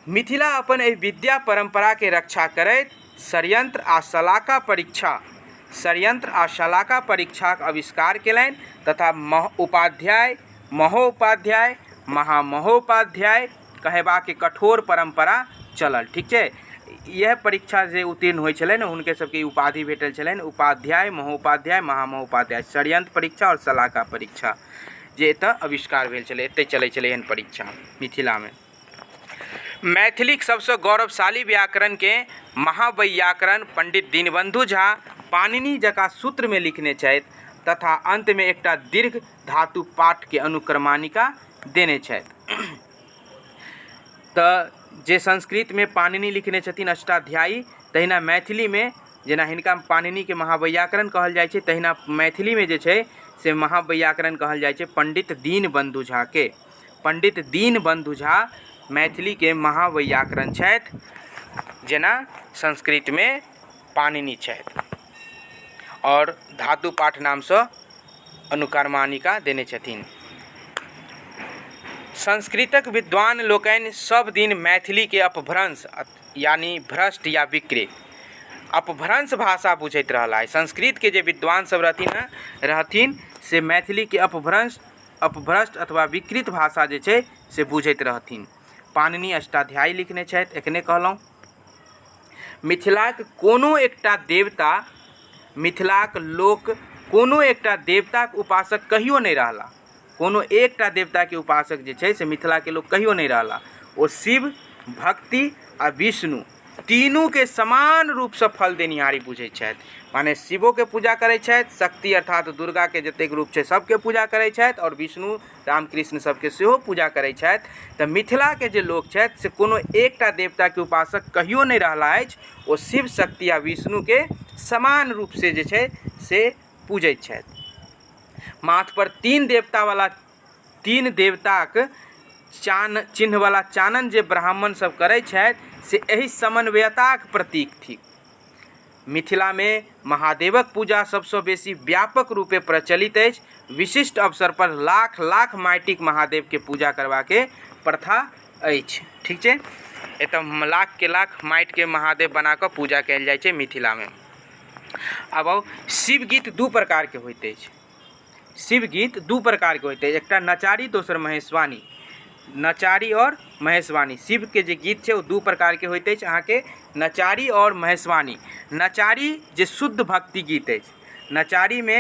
मिथिला अपन एहि विद्या परम्पराके रक्षा करैत षड्यंत्र आ शलाका परीक्षा षड्यंत्र आ शलाका परीक्षाक आविष्कार केलनि तथा उपाध्याय, महोपाध्याय, महामहोपाध्याय कहेबाके कठोर परम्परा चलल। ठीक छै, इएह परीक्षा जे उत्तीर्ण होइ छलनि हुनके सबके ई उपाधि भेटल छलनि, उपाध्याय, महोपाध्याय, महामहोपाध्याय। षड्यंत्र परीक्षा आओर शलाका परीक्षा जे एतऽ आविष्कार भेल छलै, एतहि चलै छलै एहन परीक्षा मिथिलामे। मैथिलीक सबसँ गौरवशाली व्याकरणकेँ महावैयाकरण पंडित दीनबन्धु झा पाणिनि जकाँ सूत्रमे लिखने छथि तथा अन्तमे एकटा दीर्घ धातु पाठके अनुक्रमणिका देने छथि। तऽ जे संस्कृतमे पाणिनि लिखने छथिन अष्टाध्यायी, तहिना मैथिलीमे जेना हिनका पाणिनिके महावैयाकरण कहल जाइ छै, तहिना मैथिलीमे जे छै से महावैयाकरण कहल जाइ छै पंडित दीनबन्धु झाके। पंडित दीनबन्धु झा मैथिलीके महावैयाकरण छथि, जेना संस्कृतमे पाणिनि छथि आओर धातु पाठ नामसँ अनुक्रमणिका देने छथिन। संस्कृतक विद्वान लोकनि सभ दिन मैथिलीके अपभ्रंश यानि भ्रष्ट या विकृत अपभ्रंश भाषा बुझैत रहला। संस्कृतके जे विद्वान सब रहथिन से मैथिलीके अपभ्रंश अपभ्रष्ट अथवा विकृत भाषा जे छै से बुझैत रहथिन। पाणिनि अष्टाध्यायी लिखने छथि, एखने कहलहुँ। मिथिलाक कोनो एकटा देवता मिथिलाक लोक कोनो एकटा देवताक उपासक कहियो नहि रहला। कोनो एकटा देवताके उपासक जे छै से मिथिलाके लोक कहियो नहि रहला। ओ शिव, भक्ति आ विष्णु तीनूके समान रूपसँ फल देनिहारी बुझैत छथि। माने शिवोके पूजा करै छथि, शक्ति अर्थात दुर्गाके जतेक रूप छै सबके पूजा करै छथि, आओर विष्णु राम कृष्ण सबके सेहो पूजा करै छथि। तऽ मिथिलाके जे लोक छथि से कोनो एकटा देवताके उपासक कहियो नहि रहला अछि, ओ शिव शक्ति आ विष्णुके समान रूपसँ जे छै से पूजैत छथि। माथपर तीन देवतावला तीन देवताक चान चिन्हवला चानन जे ब्राह्मण सब करै छथि से एहि समन्वयताक प्रतीक थिक। मिथिलामे महादेवक पूजा सबसँ बेसी व्यापक रूपे प्रचलित अछि। विशिष्ट अवसर पर लाख लाख माटिक महादेवके पूजा करबाके प्रथा अछि। ठीक छै, एतऽ लाखके लाख माटिके महादेव बना कऽ पूजा कयल जाइ छै मिथिलामे। आब आउ, शिव गीत दू प्रकारके होइत अछि। शिव गीत दू प्रकारके होइत अछि, एकटा नचारी दोसर महेशवाणी। नचारी आओर महेशवाणी। शिवके जे गीत छै ओ दू प्रकारके होइत अछि अहाँके, नचारी आओर महेशवाणी। नचारी जे शुद्ध भक्ति गीत अछि, नचारीमे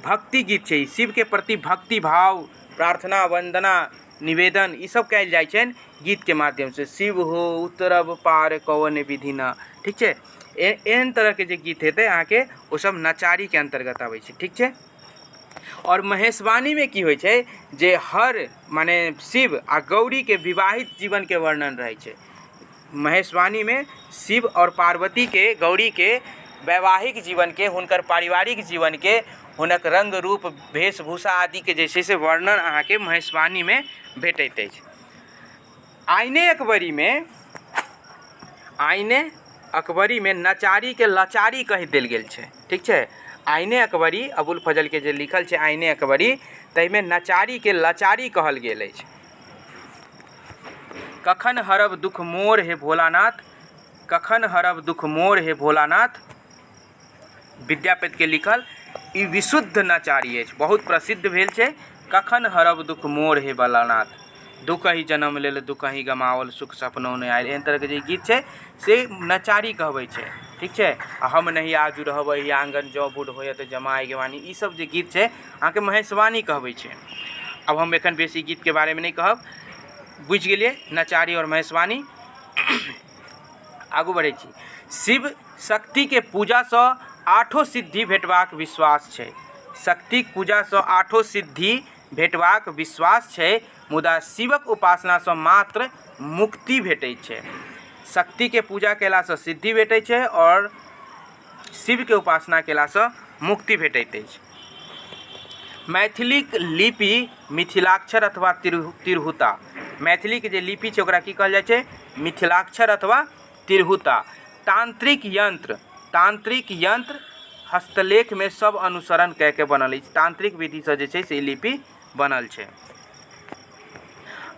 भक्ति गीत छै, शिवके प्रति भक्ति भाव, प्रार्थना, वन्दना, निवेदन ई सब कयल जाइ छनि गीतके माध्यमसँ। शिव हो उतरब पार कवन विधि न, ठीक छै, एहन तरहके जे गीत हेतै अहाँके ओ सब नचारीके अन्तर्गत अबै छै। ठीक छै, आओर महेशवाणीमे की होइ छै जे हर माने शिव आ गौरीके विवाहित जीवनके वर्णन रहै छै। महेशवाणीमे शिव आओर पार्वतीके, गौरीके वैवाहिक जीवनके, हुनकर पारिवारिक जीवनके, हुनक रङ्ग रूप वेशभूषा आदिके जे छै से वर्णन अहाँके महेशवाणीमे भेटैत अछि। आइने अकबरीमे, आइने अकबरीमे नचारीके लचारी कहि देल गेल छै। ठीक छै, आइने अकबरी अबुल फजलके जे लिखल छै आइने अकबरी, ताहिमे नचारीके लचारी कहल गेल अछि। कखन हरब दुख मोर हे भोलानाथ, कखन हरब दुख मोर हे भोलानाथ, विद्यापतिके लिखल ई विशुद्ध नचारी अछि, बहुत प्रसिद्ध भेल छै। कखन हरब दुख मोर हे भोलानाथ, दुख ही जन्म लेल दुख ही गमाओल, सुख सपनो नहि आयल, एहन तरहके जे गीत छै से नचारी कहबै छै। ठीक छै, आ हम नहि आजू रहब एहि आङ्गन जँ बूढ़ होयत जमाय गेवानी, ई सब जे गीत छै अहाँके महेशवाणी कहबै छै। आब हम एखन बेसी गीतके बारेमे नहि कहब, बुझि गेलियै नचारी आओर महेशवाणी। आगू बढ़ै छी। शिव शक्तिके पूजासँ आठो सिद्धि भेटबाक विश्वास छै। शक्तिक पूजासँ आठो सिद्धि भेटबाक विश्वास छै, मुदा शिवक उपासनासँ मात्र मुक्ति भेटै छै। शक्तिके पूजा कयलासँ सिद्धि भेटै छै आओर शिवके उपासना कयलासँ मुक्ति भेटैत अछि। मैथिलीक लिपि मिथिलाक्षर अथवा तिरहुता। मैथिलीके जे लिपि छै ओकरा की कहल जाइ छै? मिथिलाक्षर अथवा तिरहुता। तांत्रिक यंत्र, तांत्रिक यंत्र हस्तलेखमे सब अनुसरण कए के बनल अछि। तांत्रिक विधिसँ जे छै से ई लिपि बनल छै।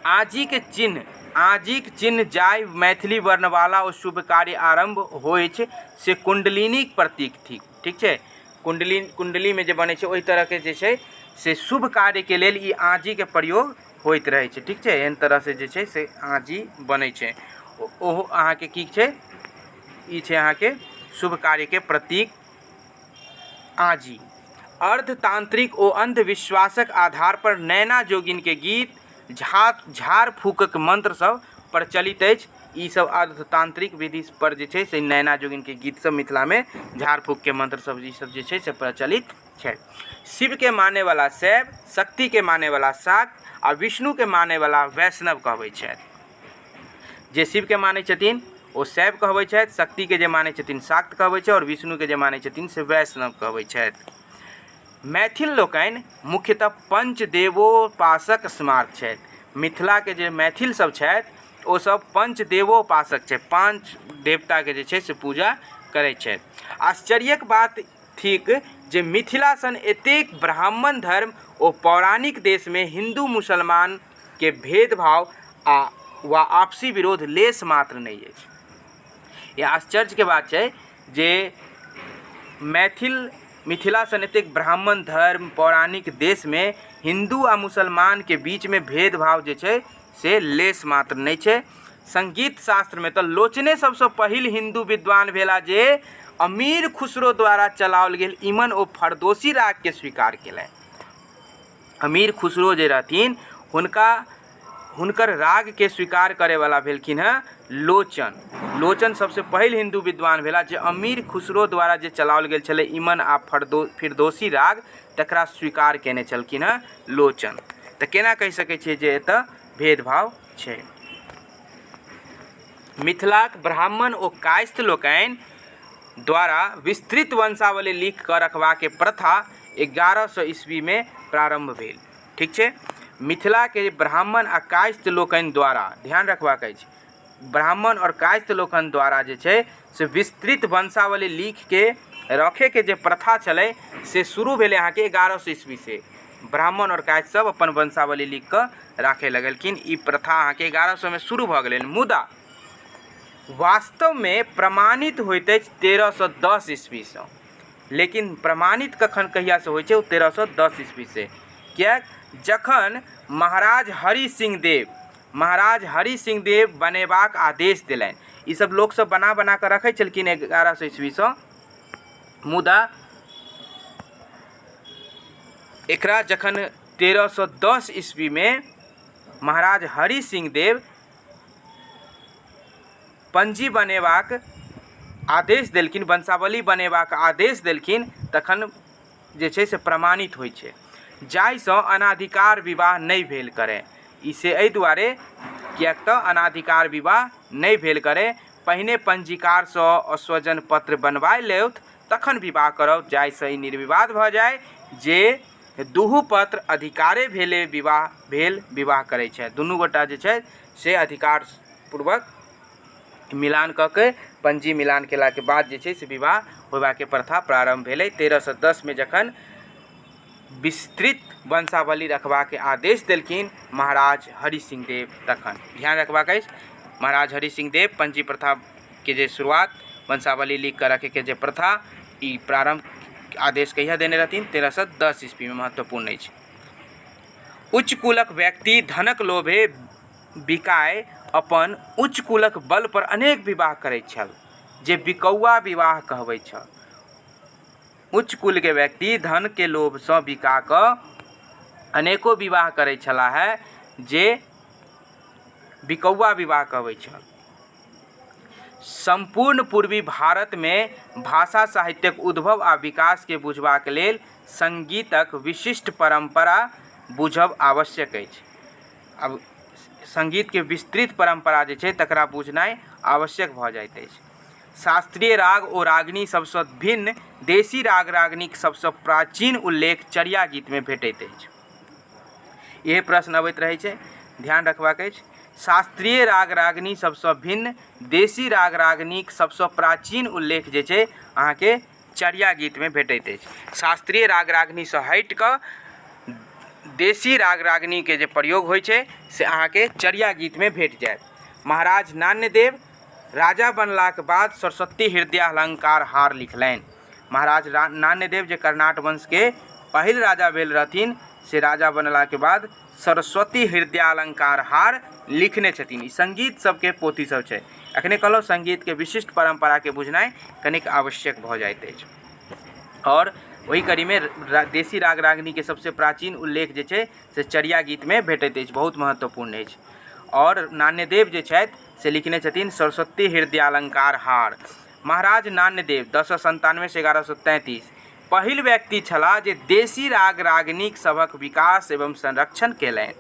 आजीक चिन्ह, आजीक चिन्ह जाहि मैथिली वर्णवाला ओ शुभ कार्य आरम्भ होइछ से कुण्डलिनीक प्रतीक थिक। ठीक छै, कुण्डली, कुण्डलीमे जे बनै छै ओहि तरहके जे छै से शुभ कार्यके लेल ई आजीके प्रयोग होइत रहै छै। ठीक छै, एहन तरहसँ जे छै से आजी बनै छै। ओहो अहाँके की छै, ई छै अहाँके शुभ कार्यके प्रतीक आजी। अर्धतांत्रिक ओ अंधविश्वासक आधार पर नैना जोगिनके गीत, झाड़ फूकक मंत्र सब प्रचलित अछि। ई सब अर्धतांत्रिक विधि पर जे छै से नैना जोगिनके गीत सब मिथिलामे झाड़ फूकके मंत्र सब ई सब जे छै से प्रचलित छै। शिवके मानैवला शैव, शक्तिके मानैवला शाक्त आ विष्णुके मानैवला वैष्णव कहबै छथि। जे शिवके मानै छथिन ओ शैव कहबै छथि, शक्तिके जे मानै छथिन शाक्त कहबै छै, आओर विष्णुके जे मानै छथिन से वैष्णव कहबै छथि। मैथिल लोकनि मुख्यतः पंचदेवोपासक स्मार्त छथि। मिथिलाके जे मैथिल सब छथि ओ सब पंचदेवोपासक छथि, पाँच देवताके जे छै से पूजा करै छथि। आश्चर्यक बात थिक जे मिथिला सन एतेक ब्राह्मण धर्म ओ पौराणिक देशमे हिन्दू मुसलमानके भेदभाव आ वा आपसी विरोध लेश मात्र नहि अछि। ई आश्चर्यके बात छै जे मैथिल मिथिला सन एतेक ब्राह्मण धर्म पौराणिक देशमे हिन्दू आ मुसलमानके बीचमे भेदभाव जे छै से लेश मात्र नहि छै। संगीत शास्त्रमे तऽ लोचने सबसँ पहिल हिन्दू विद्वान भेला जे अमीर खुसरो द्वारा चलाओल गेल इमन ओ फरदोसी रागके स्वीकार केलनि। अमीर खुसरो जे रहथिन हुनका हुनकर रागके स्वीकार करयवला भेलखिन हेँ लोचन। लोचन सबसँ पहिल हिन्दू विद्वान भेलाह जे अमीर खुसरो द्वारा जे चलाओल गेल छलै इमन आ फिरदौसी राग, तकरा स्वीकार कयने छलखिन हेँ लोचन। तऽ केना कहि सकै छियै जे एतय भेदभाव छै? मिथिलाक ब्राह्मण ओ कायस्थ लोकनि द्वारा विस्तृत वंशावली लिखि कऽ रखबाक प्रथा 1100 ईस्वीमे प्रारम्भ भेल। ठीक छै। मिथिलाके ब्राह्मण आ कायस्थ लोकनि द्वारा, ध्यान रखबाक अछि, ब्राह्मण आओर कायस्थ लोकनि द्वारा जे छै से विस्तृत वंशावली लिखिके रखैके जे प्रथा छलै से शुरू भेलै अहाँके 1100 ईस्वीसँ। ब्राह्मण आओर कायस्थ सब अपन वंशावली लिखिकऽ राखै लगलखिन। ई प्रथा अहाँके 1100मे शुरू भऽ गेलै, मुदा वास्तवमे प्रमाणित होइत अछि 1310 ईस्वीसँ। लेकिन प्रमाणित कखन कहियासँ होइ छै? ओ 1310 ईस्वीसँ। किएक? जखन महाराज हरि सिंह देव, महाराज हरि सिंह देव बनेबाक आदेश देलनि। ईसभ लोकसभ बना बना कऽ रखै छलखिन 1100 ईस्वीसँ, मुदा एकरा जखन 1310 ईस्वीमे महाराज हरि सिंह देव पंजी बनेबाक आदेश देलखिन, वंशावली बनेबाक आदेश देलखिन, तखन जे छै से प्रमाणित होइ छै, जाहिसँ अनाधिकार विवाह नहि भेल करय। ई से एहि दुआरे किएक तऽ अनाधिकार विवाह नहि भेल करय, पहिने पंजीकारसँ अस्वजन पत्र बनबाय लेउथ तखन विवाह करब, जाहिसँ ई निर्विवाद भऽ जाय जे दुहू पत्र अधिकारे भेले विवाह भेल, विवाह करै छथि दुनू गोटा जे छथि से अधिकार पूर्वक मिलान कऽ के पंजी मिलान केलाके बाद जे छै से विवाह होयबाके प्रथा प्रारम्भ भेलै 1310मे, जखन विस्तृत वंशावली रखबाके आदेश देलखिन महाराज हरि सिंह देव तखन। ध्यान रखबाक अछि, महाराज हरि सिंह देव पंजी प्रथाके जे शुरुआत, वंशावली लिख कऽ रखैके जे प्रथा, ई प्रारम्भ आदेश कहिया देने रहथिन? 1310 ईस्वीमे। महत्वपूर्ण अछि। उच्च कुलक व्यक्ति धनक लोभे बिकाय अपन उच्च कुलक बल पर अनेक विवाह करैत छल, जे बिकौआ विवाह कहबैत छल। उच्च कुलके व्यक्ति धनके लोभसँ बिका कऽ अनेको विवाह करैत छलाह है, जे बिकौआ विवाह कहबैत छल। सम्पूर्ण पूर्वी भारतमे भाषा साहित्यक उद्भव आ विकासके बुझबाक लेल सङ्गीतक विशिष्ट परम्परा बुझब आवश्यक अछि। आब सङ्गीतके विस्तृत परम्परा जे छै तकरा बुझनाइ आवश्यक भऽ जाइत अछि। शास्त्रीय राग ओ रागिनी सभसँ भिन्न देशी राग रागिनीक सभसँ प्राचीन उल्लेख चर्या गीतमे भेटैत अछि। इहे प्रश्न अबैत रहै छै, ध्यान रखबाक अछि। शास्त्रीय राग रागिनी सभसँ भिन्न देशी राग रागिनीक सभसँ प्राचीन उल्लेख जे छै अहाँके चर्या गीतमे भेटैत अछि। शास्त्रीय राग रागिनीसँ हटि कऽ देशी राग रागिनीके जे प्रयोग होइ छै से अहाँके चर्या गीतमे भेट जायत। महाराज नान्यदेव राजा बनलाक बाद सरस्वती हृदयालंकार हार लिखलनि। महाराज नान्यदेव जे कर्णाट वंशके पहिल राजा भेल रहथिन, से राजा बनलाके बाद सरस्वती हृदयालंकार हार लिखने छथिन। ई संगीत सबके पोथी सब छै। अखने कहलहुँ, संगीतके विशिष्ट परम्पराके बुझनाइ कनिक आवश्यक भऽ जाइत अछि। आओर ओहि कड़ीमे देशी राग रागिनीके सबसँ प्राचीन उल्लेख जे छै से चर्या गीतमे भेटैत अछि। बहुत महत्वपूर्ण अछि। आओर नान्यदेव जे छथि से लिखने छथिन सरस्वती हृदयालंकार हार। महाराज नान्यदेव 1097सँ 1133 पहिल व्यक्ति छलाह जे देशी राग रागिनीक सभक विकास एवं संरक्षण कयलनि।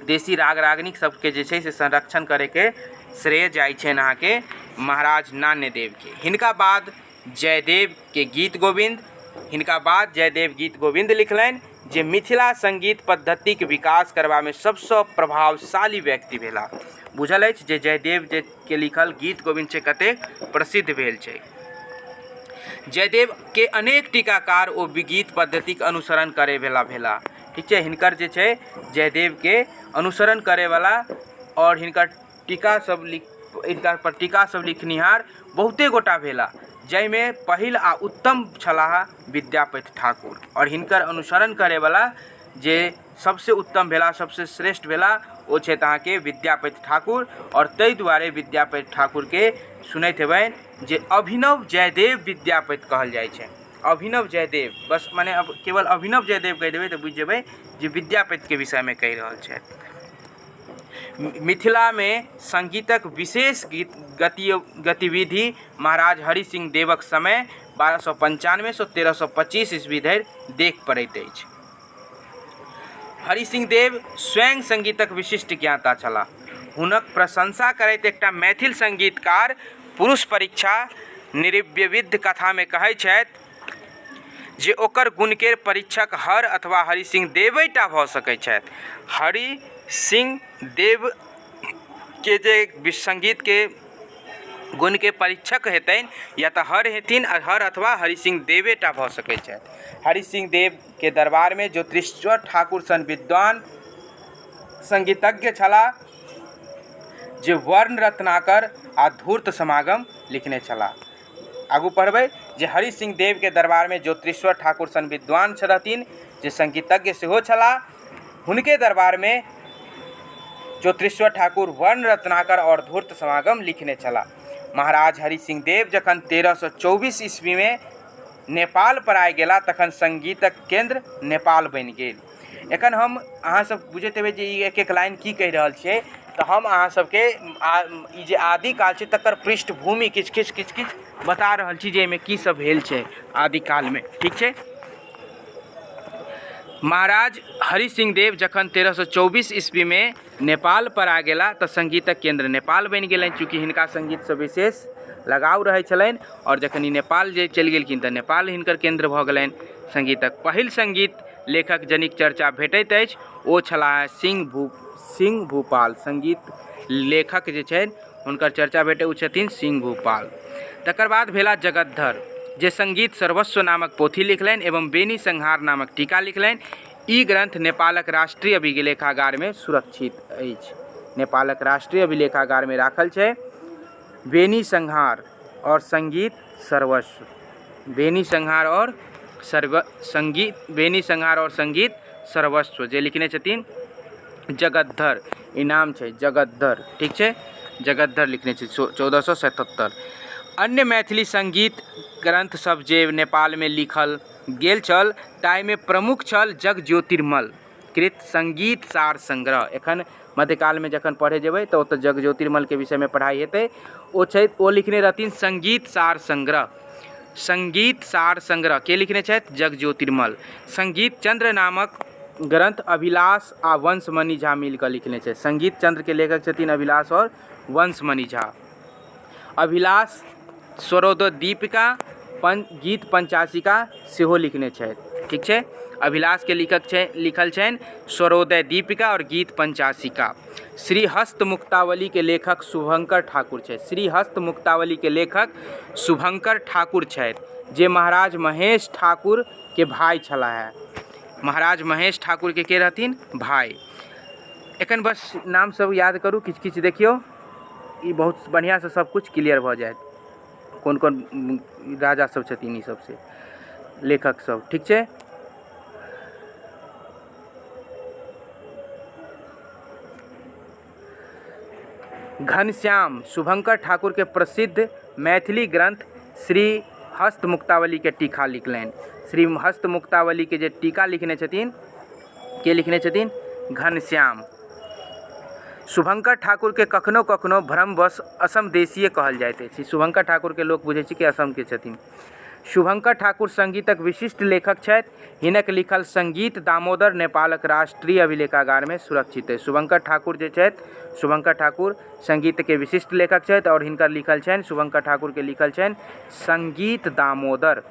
देशी राग रागिनीक सबके जे छै से संरक्षण करैके श्रेय जाइ छनि अहाँके महाराज नान्यदेवके। हिनका बाद जयदेवके गीत गोविन्द, हिनका बाद जयदेव गीत गोविन्द लिखलनि, जे मिथिला सङ्गीत पद्धतिक विकास करबामे सबसँ प्रभावशाली व्यक्ति भेलाह। बुझल अछि जे जयदेव जे के लिखल गीत गोविन्द छै कतेक प्रसिद्ध भेल छै। जयदेवके अनेक टीकाकार ओ गीत पद्धतिक अनुसरण करैवला भेलाह। ठीक छै। हिनकर जे छै जयदेवके अनुसरण करैवला आओर हिनकर टीका सब लिख हिनका पर टीका सब लिखनिहार बहुते गोटा भेला, जाहिमे पहिल आ उत्तम छलाह विद्यापति ठाकुर। आओर हिनकर अनुसरण करैवला जे सबसे उत्तम भेला, सबसे श्रेष्ठ भेला, ओ छथि अहाँके विद्यापति ठाकुर। आओर ताहि दुआरे विद्यापति ठाकुरके सुनैत हेबनि जे अभिनव जयदेव विद्यापति कहल जाइ छै। अभिनव जयदेव, बस मने अब केवल अभिनव जयदेव कहि देबै तऽ बुझि जेबै जे विद्यापतिके विषयमे कहि रहल छथि। मिथिलामे सङ्गीतक विशेष गीत गति गतिविधि महाराज हरि सिंह देवक समय 1295सँ 1325 ईस्वी धरि देख पड़ैत अछि। हरि सिंह देव स्वयं सङ्गीतक विशिष्ट ज्ञाता छलाह। हुनक प्रशंसा करैत एकटा मैथिल सङ्गीतकार पुरुष परीक्षा निरव्यविध कथामे कहैत छथि जे ओकर गुणकेर परीक्षक हर अथवा हरि सिंह देवे टा भऽ सकैत छथि। हरि सिंह देवके जे सङ्गीतके गुणके परीक्षक हेतनि या तऽ हर हेथिन हर अथवा हरि सिंह देवे टा भऽ सकैत छथि। हरि सिंह देवके दरबारमे ज्योतिश्वर ठाकुर सन विद्वान सङ्गीतज्ञ छलाह जे वर्ण रत्नाकर आ धूर्त समागम लिखने छलाह। आगू पढ़बै जे हरि सिंह देवके दरबारमे ज्योतिश्वर ठाकुर सन विद्वान रहथिन जे सङ्गीतज्ञ सेहो छलाह। हुनके दरबारमे ज्योतिश्वर ठाकुर वर्ण रत्नाकर आओर धूर्त समागम लिखने छलाह। महाराज हरि सिंह देव जखन 1324 ईस्वीमे नेपाल पड़ाय गेला तखन सङ्गीतक केन्द्र नेपाल बनि गेल। एखन हम अहाँ सब बुझैत हेबै जे ई एक एक लाइन की कहि रहल छियै तऽ हम अहाँ सबके ई जे आदिकाल छै तकर पृष्ठभूमि किछु किछु किछु किछु बता रहल छी जे एहिमे की सब भेल छै आदिकालमे, ठीक छै। महाराज हरि सिंह देव जखन 1324 ईस्वीमे नेपाल पड़ा गेला तऽ सङ्गीतक केन्द्र नेपाल बनि गेलनि। चूँकि हिनका सङ्गीतसँ विशेष लगाव रहै छलनि आओर जखन ई नेपाल जे चलि गेलखिन तऽ नेपाल हिनकर केन्द्र भऽ गेलनि सङ्गीतक। पहिल सङ्गीत लेखक जनिक चर्चा भेटैत अछि ओ छलाह सिंह भूपाल। सङ्गीत लेखक जे छनि हुनकर चर्चा भेटै ओ छथिन सिंह भूपाल। तकर बाद भेला जगद्धर जे सङ्गीत सर्वस्व नामक पोथी लिखलनि एवं बेनी संहार नामक टीका लिखलनि। ई ग्रन्थ नेपालक राष्ट्रीय अभिलेखागारमे सुरक्षित अछि। नेपालक राष्ट्रीय अभिलेखागारमे राखल छै बेनी संहार आओर सङ्गीत सर्वस्व। बेनी संहार आओर सर्व सङ्गीत बेनी संहार आओर सङ्गीत सर्वस्व जे लिखने छथिन जगद्धर, ई नाम छै जगद्धर, ठीक छै, जगद्धर लिखने छै 1477। अन्य मैथिली सङ्गीत ग्रन्थ सब जे नेपालमे लिखल गेल छल ताहिमे प्रमुख छल जग ज्योतिर्मल कृत सङ्गीत सार संग्रह। एखन मध्यकालमे जखन पढ़े जेबै तऽ ओतऽ जग ज्योतिर्मलके विषयमे पढ़ाइ हेतै। ओ छै ओ लिखने रहथिन सङ्गीत सार संग्रह। सङ्गीत सार संग्रह के लिखने छथि? जग ज्योतिर्मल। सङ्गीत चन्द्र नामक ग्रन्थ अभिलाष आ वंशमणि झा मिल कऽ लिखने छथि। सङ्गीत चन्द्रके लेखक छथिन अभिलाष आओर वंशमणि झा। अभिलाष स्वरोदय दीपिका गीत पंचाशिका सेहो लिखने छथि, ठीक छै। अभिलाषके लिखक छै लिखल छनि स्वरोदय दीपिका आओर गीत पंचाशिका। श्रीहस्त मुक्तावलीके लेखक शुभंकर ठाकुर छथि। श्रीहस्त मुक्तावलीके लेखक शुभंकर ठाकुर छथि जे महाराज महेश ठाकुरके भाय छलाह। महाराज महेश ठाकुरके के रहथिन? भाय। एखन बस नाम सब याद करू, किछु किछु देखियौ, ई बहुत बढ़िआँसँ सब किछु क्लियर भऽ जायत कोन कोन राजा सब छथिन ई सबसे लेखक सब, ठीक छै। घनश्याम शुभंकर ठाकुर के प्रसिद्ध मैथिली ग्रंथ श्री हस्त मुक्तावली के टीका लिखलनि। श्री हस्त मुक्तावली के जे टीका लिखने छथिन के लिखने छथिन? घनश्याम। शुभंकर ठाकुर के कखनो कखनो भ्रमवश असम देशीय कहल जाइत अछि। शुभंकर ठाकुर के लोक बुझै छै कि असम के छथिन। शुभंकर ठाकुर संगीतक विशिष्ट लेखक छथि। हिनक लिखल संगीत दामोदर नेपालक राष्ट्रीय अभिलेखागारमे सुरक्षित अछि। शुभंकर ठाकुर जे छथि, शुभंकर ठाकुर संगीतके विशिष्ट लेखक छथि आओर हिनकर लिखल छनि, शुभंकर ठाकुरके लिखल छनि संगीत दामोदर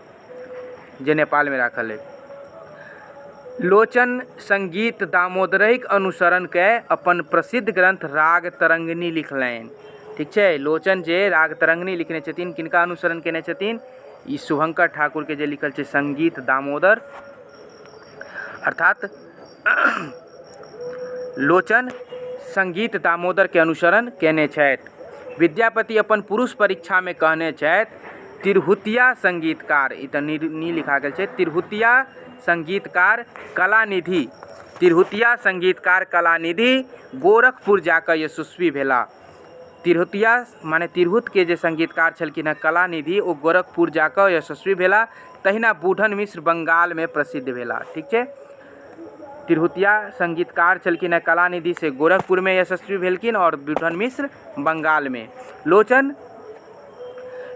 जे नेपालमे राखल अछि। लोचन संगीत दामोदरहिक अनुसरण कए अपन प्रसिद्ध ग्रन्थ राग तरंगिणी लिखलनि। ठीक छै, लोचन जे राग तरंगिणी लिखने छथिन किनका अनुसरण केने छथिन? ई शुभंकर ठाकुरके जे लिखल छै संगीत दामोदर, अर्थात लोचन संगीत दामोदरके अनुसरण केने छथि। विद्यापति अपन पुरुष परीक्षामे कहने छथि तिरहुतिया संगीतकार, ई तऽ नी लिखा गेल छै, तिरहुतिया संगीतकार कलानिधि, तिरहुतिया संगीतकार कलानिधि गोरखपुर जाकऽ यशस्वी भेला। तिरहुतिया माने तिरहुतके जे संगीतकार छलखिन हेँ कलानिधि, ओ गोरखपुर जाकऽ यशस्वी भेला। तहिना बूढ़न मिश्र बंगालमे प्रसिद्ध भेला। ठीक छै, तिरहुतिया संगीतकार छलखिन हेँ कलानिधि, से गोरखपुरमे यशस्वी भेलखिन आओर बुढ़न मिश्र बंगालमे। लोचन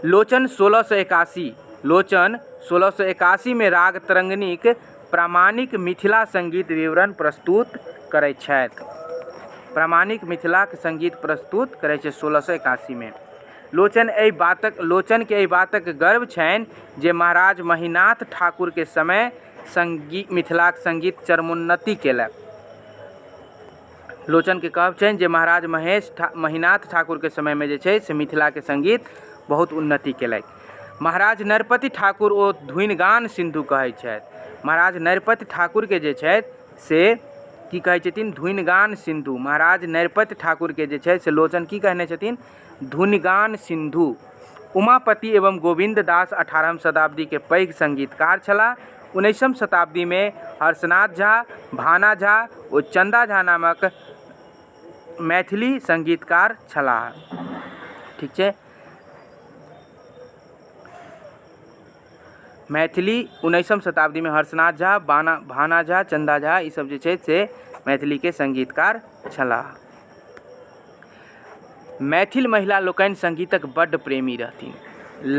लोचन 1681, लोचन 1681मे राग तरंगिणीक प्रामाणिक मिथिला संगीत विवरण प्रस्तुत करैत छथि। प्रामाणिक मिथिलाक संगीत प्रस्तुत करैत छै 1681मे। लोचन एहि बातक लोचनके एहि बातक गर्व छनि जे महाराज महिनाथ ठाकुरके समय संगी मिथिलाक संगीत चरमोन्नति केलक। लोचनके कहब छनि जे महाराज महेश महिनाथ ठाकुरके समयमे जे छै से मिथिलाके संगीत बहुत उन्नति केलक। महाराज नरपति ठाकुर ओ धुनिगान सिन्धु कहै छथि। महाराज नरपति ठाकुरके जे छथि से की कहै छथिन? धुनिगान सिन्धु। महाराज नरपति ठाकुरके जे छथि से लोचन की कहने छथिन? धुनिगान सिन्धु। उमापति एवं गोविन्द दास 18म शताब्दीके पैघ संगीतकार छलाह। 19म शताब्दीमे हर्षनाथ झा, भाना झा ओ चन्दा झा नामक मैथिली संगीतकार छलाह। ठीक छै। मैथिली 19म शताब्दीमे हर्षनाथ झा, बाना भाना झा, चन्दा झा ईसभ जे छै से मैथिलीके संगीतकार छलाह। मैथिल महिला लोकनि संगीतक बड्ड प्रेमी रहथिन।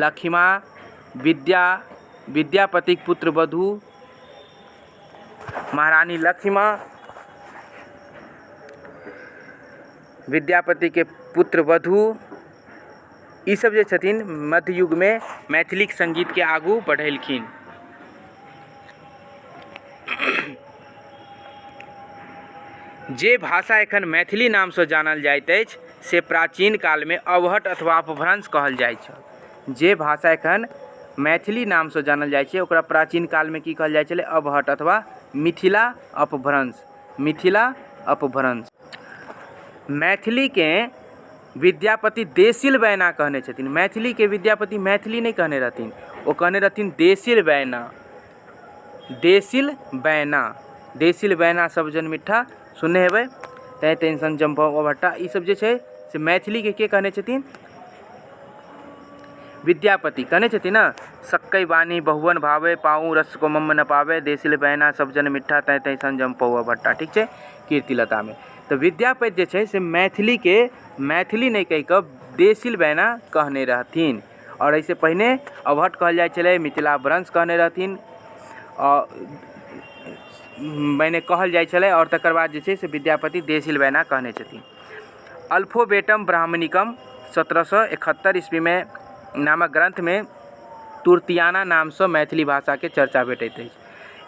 लखिमा, विद्या, विद्यापतिक पुत्रवधू महारानी लखिमा, विद्यापतिके पुत्रवधू ईसभ जे छथिन मध्य युगमे मैथिलीक संगीतके आगू बढ़ेलखिन। जे भाषा एखन मैथिली नामसँ जानल जाइत अछि से प्राचीन कालमे अवहट्ठ अथवा अपभ्रंश कहल जाइत छल। जे भाषा एखन मैथिली नामसँ जानल जाइ छै ओकरा प्राचीन कालमे की कहल जाइ छलै? अवहट्ठ अथवा मिथिला अपभ्रंश, मिथिला अपभ्रंश। मैथिलीकेँ विद्यापति देसिल बयना कहने छथिन। मैथिलीके विद्यापति मैथिली नहि कहने रहथिन, ओ कहने रहथिन देसिल बयना, देसिल बयना, देसिल बयना सब जन मिट्ठा सुनने हेबै, तैँ टेंशन जम्पा भट्टा ईसब जे छै से मैथिलीके के कहने छथिन? विद्यापति कहने छथिन ने। सक्कै बानी बहुवन भावे पाउ रस को मम न पावे देसिल बयना सब जन मिट्ठा तैँ तैँ जम पौआ भट्टा। ठीक छै, कीर्तिलतामे तऽ विद्यापति जे छै से मैथिलीके मैथिली नहि कहि कऽ देसिल बयना कहने रहथिन। आओर एहिसँ पहिने अवहट्ठ कहल जाइ छलै, मिथिला भ्रंश कहने रहथिन, मने कहल जाइ छलै। आओर तकर बाद जे छै से विद्यापति देसिल बयना कहने छथिन। अल्फोबेटम ब्राह्मणिकम 1771 ईस्वीमे नामक ग्रन्थमे तुर्तियाना नामसँ मैथिली भाषाके चर्चा भेटैत अछि।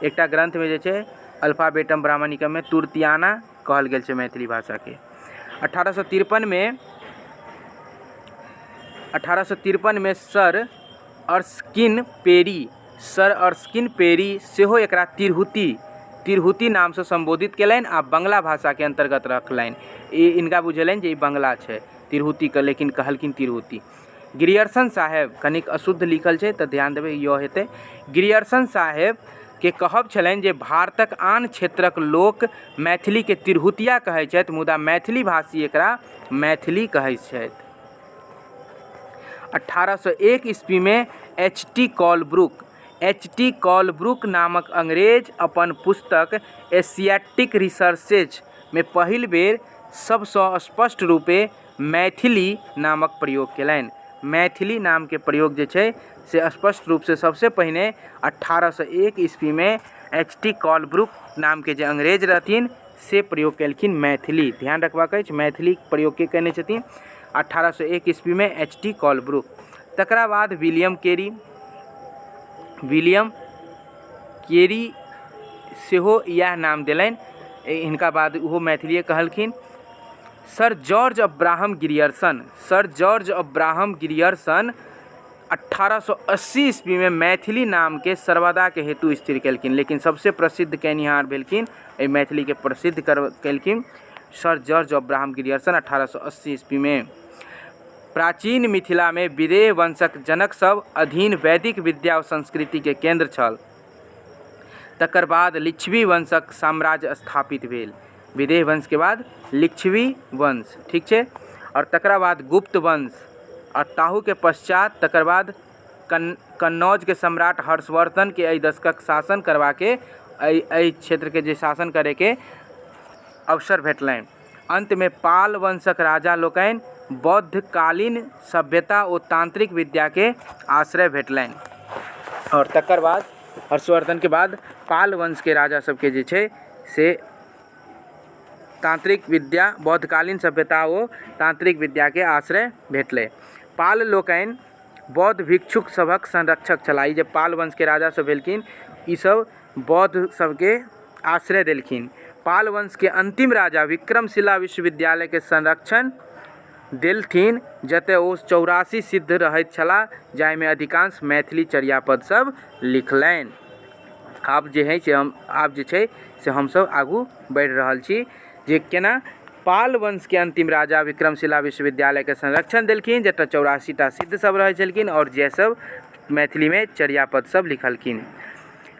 एकटा ग्रन्थमे जे छै अल्फाबेटम ब्राह्मणिकममे तुर्तियाना कहल गेल छै मैथिली भाषाके। 1853मे sir Erskine Perry, sir Erskine Perry सेहो एकरा तिरहुति, तिरहुति नामसँ सम्बोधित केलनि आ बंगला भाषाके अन्तर्गत रखलनि। ई हिनका बुझेलनि जे ई बंगला छै तिरहुतिके, लेकिन कहलखिन तिरहुति। ग्रियर्सन साहेब, कनिक अशुद्ध लिखल छै तऽ ध्यान देबै, य हेतै। ग्रियर्सन साहेबके कहब छलनि जे भारतक आन क्षेत्रक लोक मैथिलीके तिरहुतिया कहै छथि, मुदा मैथिली भाषी एकरा मैथिली कहै छथि। 1801 ईस्वीमे H T Colebrooke, H T Colebrooke नामक अंग्रेज अपन पुस्तक एशियाटिक रिसर्चेजमे पहिल बेर सबसँ स्पष्ट रूपे मैथिली नामक प्रयोग केलनि। मैथिली नामके प्रयोग जे छै से स्पष्ट रूपसँ सबसँ पहिने 1801 ईस्वीमे एच टी कॉलब्रुक नामके जे अंग्रेज रहथिन से प्रयोग केलखिन मैथिली। ध्यान रखबाक अछि, मैथिलीके प्रयोग के कयने छथिन? 1801 ईस्वीमे एच टी कॉलब्रुक। तकरा बाद विलियम केरी, विलियम केरी सेहो इएह नाम देलनि। हिनका बाद ओहो मैथिलिए कहलखिन। Sir George Abraham Grierson, sir George Abraham Grierson 1880 ईस्वीमे मैथिली नामके सर्वदाके हेतु स्थिर केलखिन, लेकिन सबसँ प्रसिद्ध कयनिहार भेलखिन, एहि मैथिलीके प्रसिद्ध केलखिन सर जॉर्ज अब्राहम ग्रियर्सन 1880 ईस्वीमे। प्राचीन मिथिलामे विदेह वंशक जनक सभ अधीन वैदिक विद्या ओ संस्कृतिके केन्द्र छल। तकर बाद लिच्छवी वंशक साम्राज्य स्थापित भेल। विदेह वंशके बाद लिच्छवी वंश, ठीक छै, आओर तकरा बाद गुप्त वंश, आओर ताहूके पश्चात तकर बाद कन्नौजके सम्राट हर्षवर्धनके एहि दशकक शासन करबाके एहि एहि क्षेत्रके जे शासन करैके अवसर भेटलनि। अन्तमे पाल वंशक राजा लोकनि बौद्धकालीन सभ्यता ओ तांत्रिक विद्याके आश्रय भेटलनि। आओर तकर बाद हर्षवर्धनके बाद पाल वंशके राजा सबके जे छै से तांत्रिक विद्या, बौद्धकालीन सभ्यता ओ तांत्रिक विद्याके आश्रय भेटलै। पाल लोकनि बौद्ध भिक्षुक सभक संरक्षक छलाह। ई जे पाल वंशके राजा सब भेलखिन ई सब बौद्ध सबके आश्रय देलखिन। पाल वंशके अन्तिम राजा विक्रमशिला विश्वविद्यालयके संरक्षण देलथिन जतय ओ 84 सिद्ध रहैत छलाह जाहिमे अधिकांश मैथिली चर्यापद सब लिखलनि। आब जे हइ से हम आब जे छै से हमसब आगू बढ़ि रहल छी जे केना पाल वंशके अन्तिम राजा विक्रमशिला विश्वविद्यालयके संरक्षण देलखिन जतय 84 टा सिद्ध सब रहै छलखिन आओर जे सब मैथिलीमे चर्यापद सब लिखलखिन।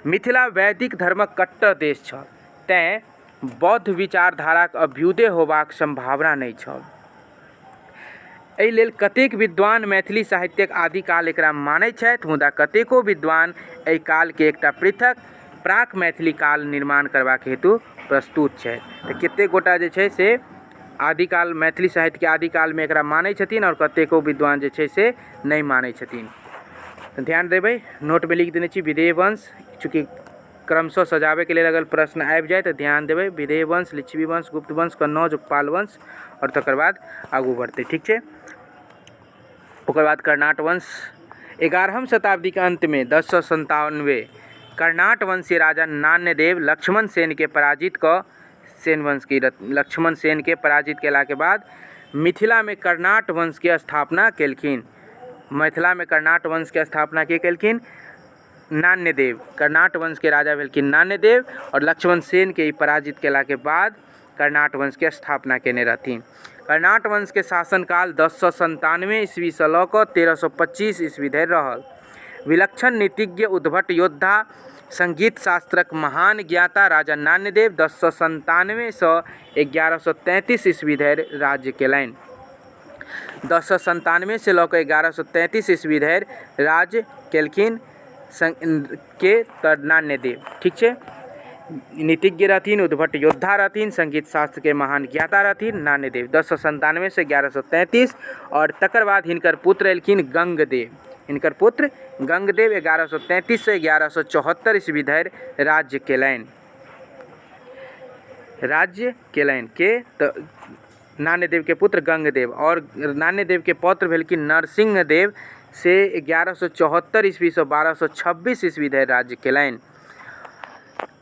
मिथिला वैदिक धर्मक कट्टर देश छल तैँ बौद्ध विचारधाराक अभ्युदय होबाक सम्भावना नहि छल। एहि लेल कतेक विद्वान मैथिली साहित्यक आदिकाल एकरा मानैत छथि, मुदा कतेको विद्वान एहि कालके एकटा पृथक प्राक मैथिली काल निर्माण करबाक हेतु प्रस्तुत छथि। तऽ कतेक गोटा जे छै से आदिकाल मैथिली साहित्यके आदिकालमे एकरा मानै छथिन आओर कतेको विद्वान जे छै से नहि मानै छथिन। तऽ ध्यान देबै, नोटमे लिख देने छी विदेह वंश, चूँकि क्रमशः सजाबैके लेल अगर प्रश्न आबि जाय तऽ ध्यान देबै विदेह वंश, लिच्छवी वंश, गुप्त वंश, कन्नौज, पाल वंश आओर तकर बाद आगू बढ़तै, ठीक छै। ओकर बाद कर्णाट वंश। 11हम शताब्दीके अन्तमे 1097 कर्णाट वंशीय राजा नान्यदेव लक्ष्मण सेनके पराजित कऽ सेन वंशके लक्ष्मण सेनके पराजित कयलाके बाद मिथिलामे कर्णाट वंशके स्थापना केलखिन। मिथिलामे कर्णाट वंशके स्थापना के केलखिन? नान्यदेव। कर्णाट वंशके राजा भेलखिन नान्यदेव आओर लक्ष्मण सेनके ई पराजित कयलाके बाद कर्णाट वंशके स्थापना कयने रहथिन। कर्णाट वंशके शासनकाल 1097 ईस्वीसँ लऽ कऽ 1325 ईस्वी धरि रहल। विलक्षण नीतिज्ञ, उद्भट योद्धा, संगीत शास्त्रक महान ज्ञाता राजा नान्यदेव 1097सँ 1133 ईस्वी धरि राज्य कयलनि। 1097सँ लऽ कऽ 1133 ईस्वी धरि राज्य केलखिन के तऽ नान्यदेव, ठीक छै। नीतिज्ञ रहथिन, उद्भट योद्धा रहथिन, संगीत शास्त्रके महान ज्ञाता रहथिन नान्यदेव 1097सँ 1133। आओर तकर बाद हिनकर पुत्र एलखिन गंगदेव। हिनकर पुत्र गंगदेव 1133सँ 1174 ईस्वी धरि राज्य केलनि। राज्य केलनि के तऽ नान्यदेवके पुत्र गंगदेव। आओर नान्यदेवके पौत्र भेलखिन नरसिंहदेव, से 1174 ईस्वीसँ 1226 ईस्वी धरि राज्य केलनि।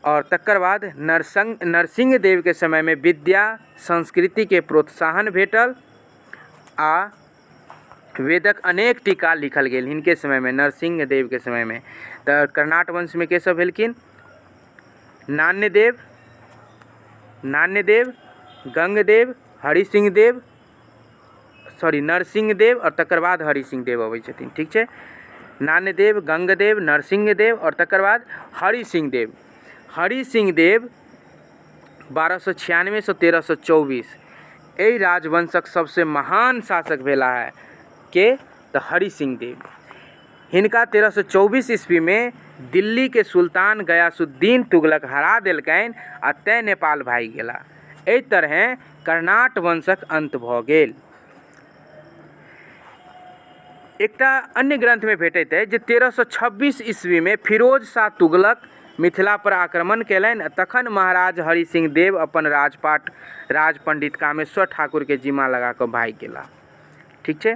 आओर तकर बाद नरसिंहदेवके समयमे विद्या संस्कृतिके प्रोत्साहन भेटल आ वेदक अनेक टीका लिखल गेल हिनके समयमे, नरसिंहदेवके समयमे। तऽ कर्णाट वंशमे के सब भेलखिन? नान्यदेव, नान्यदेव, गंगदेव, हरिसिंह देव, सॉरी नरसिंह देव आओर तकर बाद हरिसिंह देव अबै छथिन, ठीक छै। नान्यदेव, गंगदेव, नरसिंह देव आओर तकर बाद हरिसिंह देव। हरिसिंह देव 1296सँ 1324 एहि राजवंशक सबसँ महान शासक भेला है के तऽ हरिसिंह देव। हिनका 1324 ईस्वीमे दिल्लीके सुल्तान गयासुद्दीन तुगलक हरा देलकनि आ तेँ नेपाल भागि गेला। एहि तरहेँ कर्णाट वंशक अन्त भऽ गेल। एकटा अन्य ग्रन्थमे भेटैत अछि जे 1326 ईस्वीमे फिरोज शाह तुगलक मिथिला पर आक्रमण कयलनि आ तखन महाराज हरिसिंह देव अपन राजपाट राजपंडित कामेश्वर ठाकुरके जिम्मा लगा कऽ भागि गेला, ठीक छै।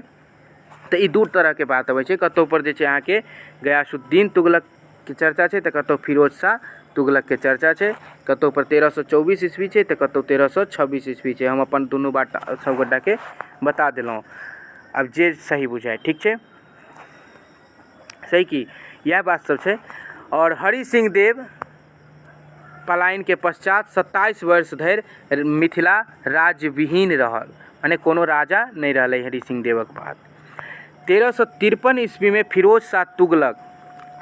तऽ ई दू तरहके बात अबै छै। कतहु पर जे छै अहाँके गयासुद्दीन तुगलकके चर्चा छै तऽ कतहु फिरोज शाह तुगलकके चर्चा छै। कतहु पर 1324 ईस्वी छै तऽ कतहु 1326 ईस्वी छै। हम अपन दुनू बात सब गोटाके बता देलहुँ, आब जे सही बुझाय, ठीक छै, सही की इएह बात सब छै। आओर हरिसिंह देव पलायनके पश्चात 27 वर्ष धरि मिथिला राज्यविहीन रहल, मने कोनो राजा नहि रहलै हरिसिंह देवक बाद। 1353 ईस्वीमे फिरोज शाह तुगलक,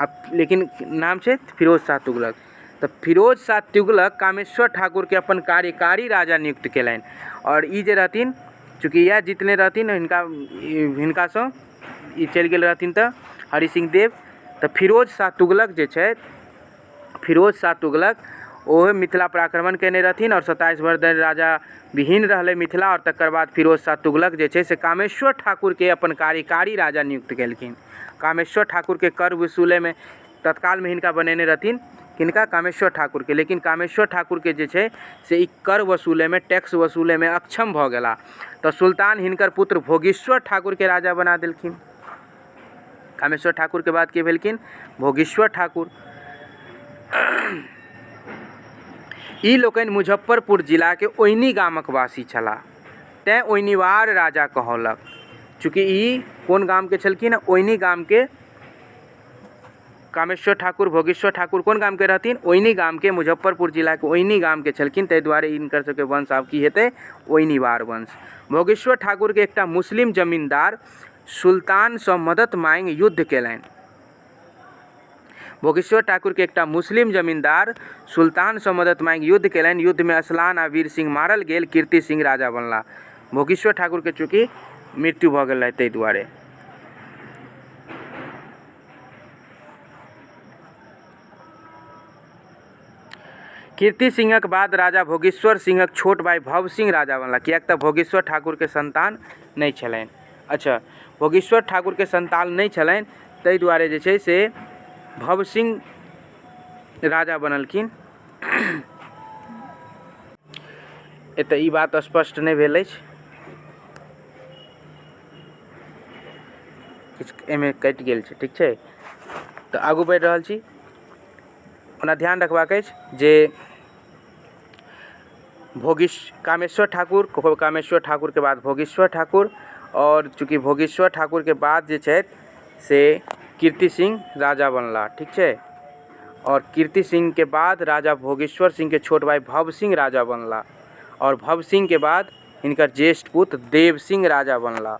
आब लेकिन नाम छै फिरोज शाह तुगलक, तऽ फिरोज शाह तुगलक कामेश्वर ठाकुरके अपन कार्यकारी राजा नियुक्त कयलनि। आओर ई जे रहथिन, चूँकि इएह जितने रहथिन, हिनकासँ ई चलि गेल रहथिन तऽ हरिसिंह देव, तऽ फिरोज शाह तुगलक जे छथि फिरोज शाह तुगलक ओहो मिथिला पर आक्रमण कयने रहथिन आओर 27 वर्ष धरि राजा विहीन रहलै मिथिला। आओर तकर बाद फिरोज शाह तुगलक जे छै से कामेश्वर ठाकुरके अपन कार्यकारी राजा नियुक्त केलखिन। कामेश्वर ठाकुरके कर वसूलैमे तत्कालमे हिनका बनेने रहथिन, किनका? कामेश्वर ठाकुरके। लेकिन कामेश्वर ठाकुरके जे छै से ई कर वसूलैमे, टैक्स वसूलैमे अक्षम भऽ गेला, तऽ सुल्तान हिनकर पुत्र भोगेश्वर ठाकुरके राजा बना देलखिन। कामेश्वर ठाकुरके बाद के भेलखिन? भोगेश्वर ठाकुर। ई लोकनि मुजफ्फरपुर जिलाके ओइनी गामक वासी छलाह, तैँ ओइनीवार राजा कहौलक। चूँकि ई कोन गामके छलखिन? ओइनी गामके। कामेश्वर ठाकुर, भोगेश्वर ठाकुर कोन गामके रहथिन? ओइनी गामके, मुजफ्फरपुर जिलाके ओइनी गामके छलखिन, ताहि दुआरे हिनकर सबके वंश आब की हेतै? ओइनीवार वंश। भोगेश्वर ठाकुरके एकटा मुस्लिम जमींदार सुल्तानसँ मदद मांगि युद्ध केलनि। भोगेश्वर ठाकुरके एकटा मुस्लिम जमींदार सुल्तानसँ मदद मांगि युद्ध केलनि। युद्धमे असलान आ वीर सिंह मारल गेल, कीर्ति सिंह राजा बनला। भोगेश्वर ठाकुरके चूँकि मृत्यु भऽ गेल रहै ताहि दुआरे। कीर्ति सिंहक बाद राजा भोगेश्वर सिंहक छोट भाई भव सिंह राजा बनला, किएक तऽ भोगेश्वर ठाकुरके संतान नहि छलनि। अच्छा, भोगेश्वर ठाकुरके संतान नहि छलनि ताहि दुआरे जे छै से भव सिंह राजा बनलखिन। एतऽ ई बात स्पष्ट नहि भेल अछि, किछु एहिमे कटि गेल छै। ठीक छै, तऽ आगू बढ़ि रहल छी। ओना ध्यान रखबाक अछि जे भोगीश कामेश्वर ठाकुर, कामेश्वर ठाकुरके बाद भोगेश्वर ठाकुर, आओर चूँकि भोगेश्वर ठाकुरके बाद जे छथि से कीर्ति सिंह राजा बनला। ठीक छै, आओर कीर्ति सिंहके बाद राजा भोगेश्वर सिंहके छोट भाइ भव सिंह राजा बनला, आओर भव सिंहके बाद हिनकर ज्येष्ठ पुत्र देव सिंह राजा बनला,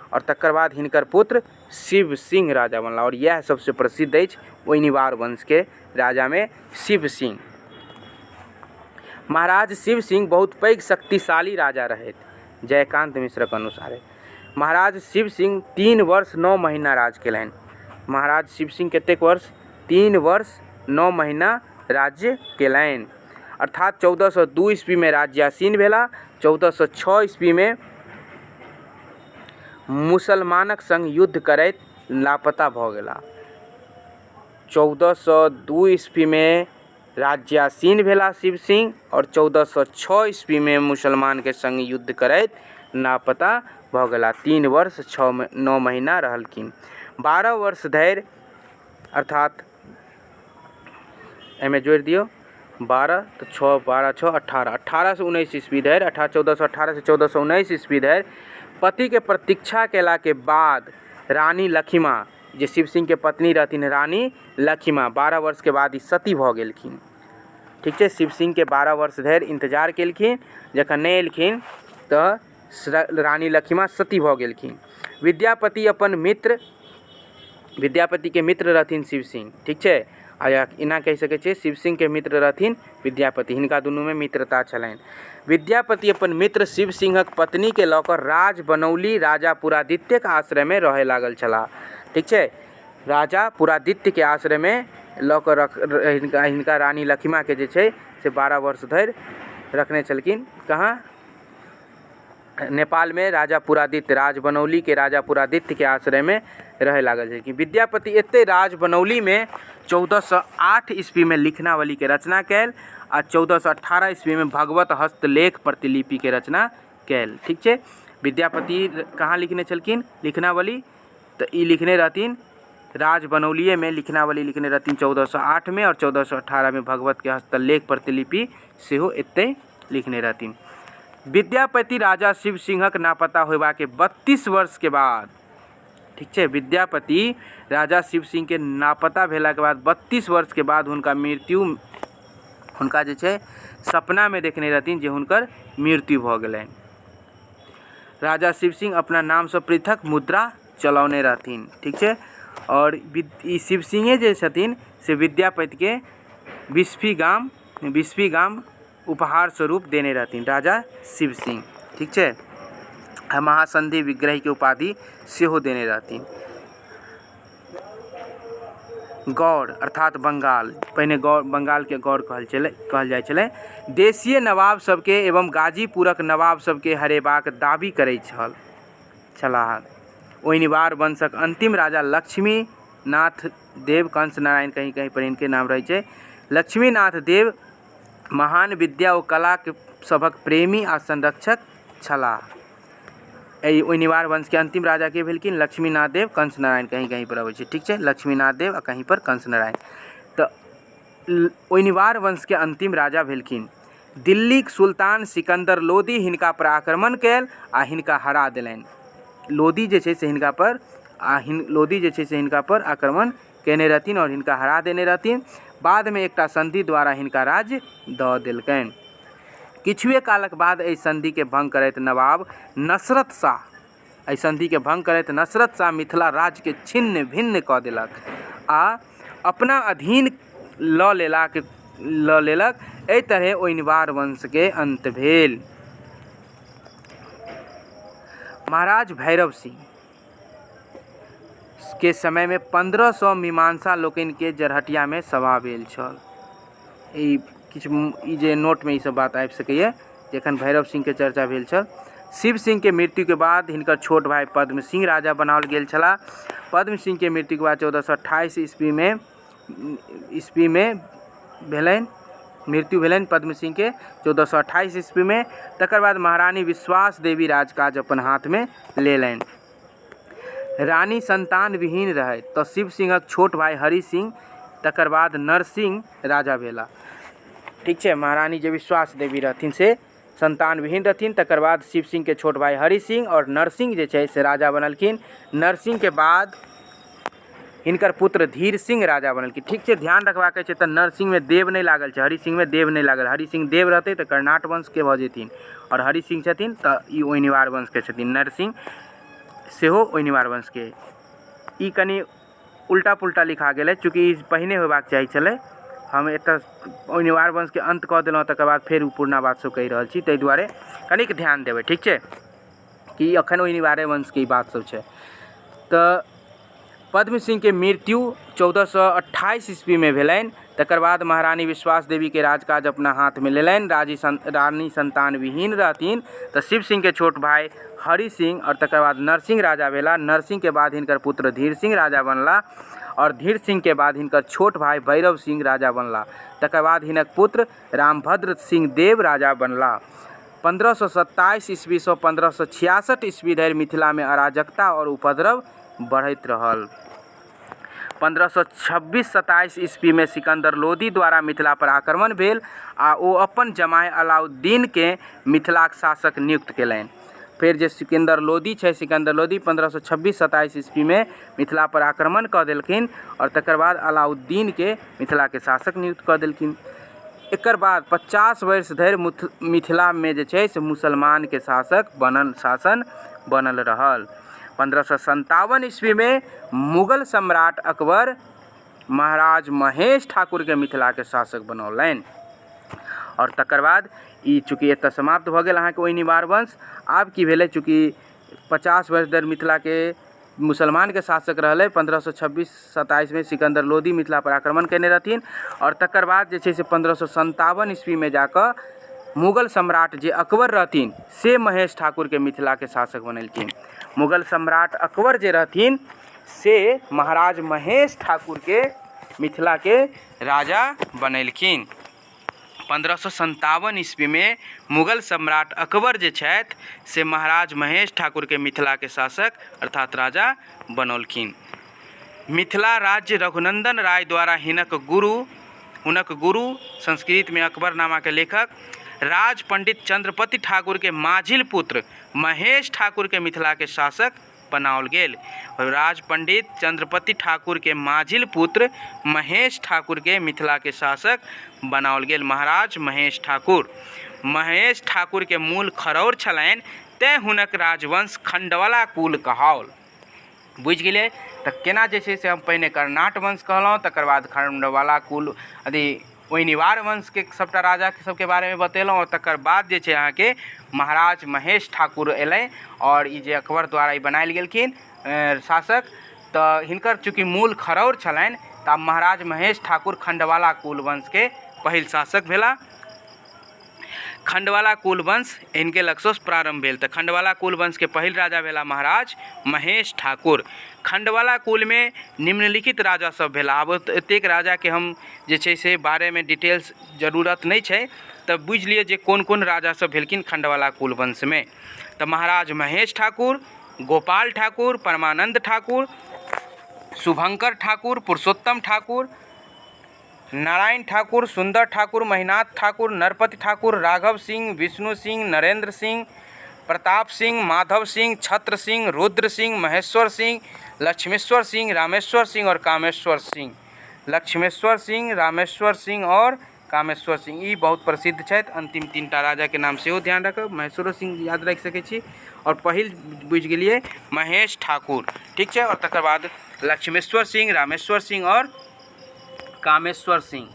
आओर तकर बाद हिनकर पुत्र शिव सिंह राजा बनला। आओर इएह सबसँ प्रसिद्ध अछि ओइनीवार वंशके राजामे शिव सिंह। महाराज शिव सिंह बहुत पैघ शक्तिशाली राजा रहथि। जयकान्त मिश्रक अनुसारे महाराज शिव सिंह 3 वर्ष 9 महीना राज केलनि। महाराज शिव सिंह कतेक वर्ष? 3 वर्ष 9 महीना राज्य केलनि, अर्थात 1402 ईस्वीमे राज्यासीन भेला। 1406 ईस्वीमे मुसलमानक संग युद्ध करैत लापता भऽ गेला। 1402 ईस्वीमे राज्यासीन भेला शिव सिंह आओर 1406 ईस्वीमे मुसलमानके संग युद्ध करैत लापता भऽ गेला। 3 वर्ष 9 महीना रहलखिन। 12 वर्ष धरि, अर्थात एहिमे जोड़ि दियौ 12 तऽ 6, 12 6 18, 18 से 19 ईस्वी धरि, 1418 से 1419 ईस्वी धरि पतिके प्रतीक्षा केलाके बाद रानी लखिमा, जे शिव सिंहके पत्नी रहथिन रानी लखिमा, 12 वर्षके बाद ई सती भऽ गेलखिन। ठीक छै, शिव सिंहके 12 वर्ष धरि इन्तजार केलखिन, जखन नहि एलखिन तऽ रानी लखिमा सती भऽ गेलखिन। विद्यापति अपन मित्र, विद्यापतिके मित्र रहथिन शिव सिंह। ठीक छै, आ एना कहि सकै छियै शिव सिंहके मित्र रहथिन विद्यापति, हिनका दुनूमे मित्रता छलनि। विद्यापति अपन मित्र शिव सिंहक पत्नीके लऽ कऽ राज बनौली राजा पुरादित्यक आश्रयमे रहय लागल छलाह। ठीक छै, राजा पुरादित्यके आश्रयमे लऽ कऽ रख हिनका हिनका रानी लखिमाके जे छै से 12 वर्ष धरि रखने छलखिन। कहाँ? नेपालमे राजा पुरादित्य, राज बनौलीके राजा पुरादित्यके आश्रयमे रहय लागल छलखिन। विद्यापति एतहि राज बनौलीमे 1408 ईस्वीमे लिखनावलीके रचना कयल आ 1418 ईस्वीमे भगवत हस्तलेख प्रतिलिपिके रचना कयल। ठीक छै, विद्यापति कहाँ लिखने छलखिन लिखनावली? तऽ ई लिखने रहथिन राज बनौलिएमे लिखनावली लिखने रहथिन 1408मे, आओर 1418मे भगवतके हस्तलेख प्रतिलिपि सेहो एतहि लिखने रहथिन। विद्यापति राजा शिव सिंहक नापता होयबाके 32 वर्षके बाद, ठीक छै, विद्यापति राजा शिव सिंहके नापता भेलाके बाद 32 वर्षके बाद हुनका मृत्यु, हुनका जे छै सपनामे देखने रहथिन जे हुनकर मृत्यु भऽ गेलनि। राजा शिव सिंह अपना नामसँ पृथक मुद्रा चलौने रहथिन। ठीक छै, आओर ई शिव सिंहे जे छथिन से विद्यापतिके बिस्फी गाम उपहार स्वरूप देने रहथिन राजा शिव सिंह। ठीक छै, आ महासंधि विग्रहके उपाधि सेहो देने रहथिन। गौड़ अर्थात बंगाल, पहिने गौड़ बंगालके गौड़ कहल छलै कहल जाइ छलै, देशीय नवाब सबके एवं गाजीपुरक नवाब सबके हरेबाक दाबी करैत छलाह। ओइनिवार वंशक अंतिम राजा लक्ष्मीनाथ देव, कंस नारायण कहीं कहीं पर इनके नाम रहै छै, लक्ष्मीनाथ देव महान विद्या ओ कला सभक प्रेमी आ संरक्षक छलाह। एहि ओइनिवार वंशके अंतिम राजा के भेलखिन? लक्ष्मीनाथ देव, कंस नारायण कहीं कहीं पर अबै छै, ठीक छै, लक्ष्मीनाथ देव आ कहीं पर कंस नारायण। तऽ ओइनिवार वंशके अंतिम राजा भेलखिन। दिल्लीक सुल्तान सिकंदर लोदी हिनका पर आक्रमण कयल आ हिनका हरा देलनि। लोदी जे छै से हिनका पर आ लोदी जे छै से हिनका पर आक्रमण कयने रहथिन आओर हिनका हरा देने रहथिन। बादमे एकटा संधि द्वारा हिनका राज्य दऽ देलकनि। किछुए कालक बाद एहि संधिके भंग करैत नवाब नसरत शाह एहि संधिके भंग करैत नसरत शाह मिथिला राज्यके छिन्न भिन्न कऽ देलक आ अपना अधीन लऽ लेलक। एहि तरहे ओइनवार वंशके अन्त भेल। महाराज भैरव सिंह के समयमे 1500 मीमांसा लोकनिके जरहटियामे सभा भेल छल। ई किछु ई जे नोटमे ई सब बात आबि सकैए जखन भैरव सिंहके चर्चा भेल छल। शिव सिंहके मृत्युके बाद हिनकर छोट भाय पद्म सिंह राजा बनाओल गेल छलाह। पद्म सिंहके मृत्युके बाद 1428 ईस्वीमे भेलनि मृत्यु भेलनि पद्म सिंहके 1428 ईस्वीमे। तकर बाद महारानी विश्वास देवी राजकाज अपन हाथमे लेलनि। रानी संतान विहीन रहथि तऽ शिव सिंहक छोट भाय हरि सिंह तकर बाद नरसिंह राजा भेला। ठीक छै, महारानी जे विश्वास देवी रहथिन से संतान विहीन रहथिन, तकर बाद शिव सिंहके छोट भाय हरि सिंह आओर नरसिंह जे छै से राजा बनलखिन। नरसिंहके बाद हिनकर पुत्र धीर सिंह राजा बनलखिन। ठीक छै, ध्यान रखबाक छै तऽ नरसिंहमे देव नहि लागल छै, हरि सिंहमे देव नहि लागल। हरि सिंह देव रहतै तऽ कर्णाट वंशके भऽ जेथिन आओर हरि सिंह छथिन तऽ ई ओइनिवार वंशके छथिन। नरसिंह सेहो ओइनिवार वंशके। ई कनि उल्टा पुल्टा लिखा गेलै, चूँकि ई पहिने होयबाक चाही छलै। हम एतऽ ओइनिवार वंशके अन्त कऽ देलहुँ, तकर बाद फेर ओ पुरना बात सब कहि रहल छी, ताहि दुआरे कनिक ध्यान देबै, ठीक छै, कि एखन ओइनिवारे वंशके ई बात सब छै। तऽ पद्म सिंहके मृत्यु 1428 ईस्वीमे भेलनि। तकर बाद महारानी विश्वास देवीके राजकाज अपना हाथमे लेलनि। रानी संतान विहीन रहथिन तऽ शिव सिंहके छोट भाय हरि सिंह आओर तकर बाद नरसिंह राजा भेला। नरसिंहके बाद हिनकर पुत्र धीर सिंह राजा बनला आओर धीर सिंहके बाद हिनकर छोट भाय भैरव सिंह राजा बनला। तकर बाद हिनक पुत्र रामभद्र सिंह देव राजा बनला। 1527 ईस्वीसँ 1566 ईस्वी धरि मिथिलामे अराजकता आओर उपद्रव बढ़ैत रहल। 1526-27 ईस्वीमे सिकन्दर लोदी द्वारा मिथिला पर आक्रमण भेल आ ओ अपन जमाय अलाउद्दीनकेँ मिथिलाक शासक नियुक्त कयलनि। फेर जे सिकन्दर लोदी छै, सिकन्दर लोदी 1526-27 ईस्वीमे मिथिला पर आक्रमण कऽ देलखिन आओर तकर बाद अलाउद्दीनकेँ मिथिलाके शासक नियुक्त कऽ देलखिन। एकर बाद 50 वर्ष धरि मिथिलामे जे छै से मुसलमानके शासक बनल शासन बनल रहल। 1557 ईस्वीमे मुगल सम्राट अकबर महाराज महेश ठाकुरके मिथिलाके शासक बनौलनि आओर तकर बाद ई चूँकि एतऽ समाप्त भऽ गेल अहाँके ओइनिवार वंश। आब की भेलै, चूँकि 50 वर्ष धरि मिथिलाके मुसलमानके शासक रहलै, 1526-27मे सिकन्दर लोदी मिथिला पर आक्रमण कयने रहथिन आओर तकर बाद जे छै से 1557 ईस्वीमे जाकऽ मुगल सम्राट जे अकबर रहथिन से महेश ठाकुरके मिथिलाके शासक बनेलखिन। मुगल सम्राट अकबर जे रहथिन से महाराज महेश ठाकुरके मिथिलाके राजा बनेलखिन। 1557 ईस्वीमे मुगल सम्राट अकबर जे छथि से महाराज महेश ठाकुरके मिथिलाके शासक अर्थात राजा बनौलखिन। मिथिला राज्य रघुनंदन राय द्वारा हुनक गुरु संस्कृतमे अकबरनामाके लेखक राज पंडित चंद्रपति ठाकुरके माझिल पुत्र महेश ठाकुरके मिथिलाके शासक बनाओल गेल। राज पंडित चंद्रपति ठाकुरके माझिल पुत्र महेश ठाकुरके मिथिलाके शासक बनाओल गेल। महाराज महेश ठाकुर। महेश ठाकुरके मूल खरौर छलनि तेँ हुनक राजवंश खंडवाला कुल कहाओल। बुझि गेलियै? तऽ केना जे छै से हम पहिने कर्णाट वंश कहलहुँ, तकर बाद खंडवाला कुल अथी ओइनिवार वंशके सभटा राजा सभके बारेमे बतेलहुँ आओर तकर बाद जे छै अहाँके महाराज महेश ठाकुर अयलै आओर ई जे अकबर द्वारा ई बनायल गेलखिन शासक, तऽ हिनकर चूँकि मूल खरौर छलनि तऽ आब महाराज महेश ठाकुर खण्डवाला कुल वंशके पहिल शासक भेला। खण्डवाला कुल वंश हिनके लगसँ प्रारम्भ भेल। तऽ खण्डवाला कुल वंशके पहिल राजा भेला महाराज महेश ठाकुर। खण्डवाला कुलमे निम्नलिखित राजा सब भेला। आब एतेक राजाके हम जे छै से बारेमे डिटेल्स जरूरत नहि छै, तऽ बुझि लिअ जे कोन कोन राजा सब भेलखिन खण्डवाला कुल वंशमे। तऽ महाराज महेश ठाकुर, गोपाल ठाकुर, परमानन्द ठाकुर, शुभङ्कर ठाकुर, पुरुषोत्तम ठाकुर, नारायण ठाकुर, सुन्दर ठाकुर, महिनाथ ठाकुर, नरपति ठाकुर, राघव सिंह, विष्णु सिंह, नरेन्द्र सिंह, प्रताप सिंह, माधव सिंह, छत्र सिंह, रुद्र सिंह, महेश्वर सिंह, लक्ष्मेश्वर सिंह, रामेश्वर सिंह और कामेश्वर सिंह। लक्ष्मेश्वर सिंह, रामेश्वर सिंह और कामेश्वर सिंह ई बहुत प्रसिद्ध छथि। अंतिम तीनटा राजाके नाम सेहो ध्यान राखब, महेश्वरो सिंह याद राखि सकै छी। आओर पहिल बुझि गेलियै महेश ठाकुर, ठीक छै। आओर तकर बाद लक्ष्मेश्वर सिंह, रामेश्वर सिंह आओर कामेश्वर सिंह।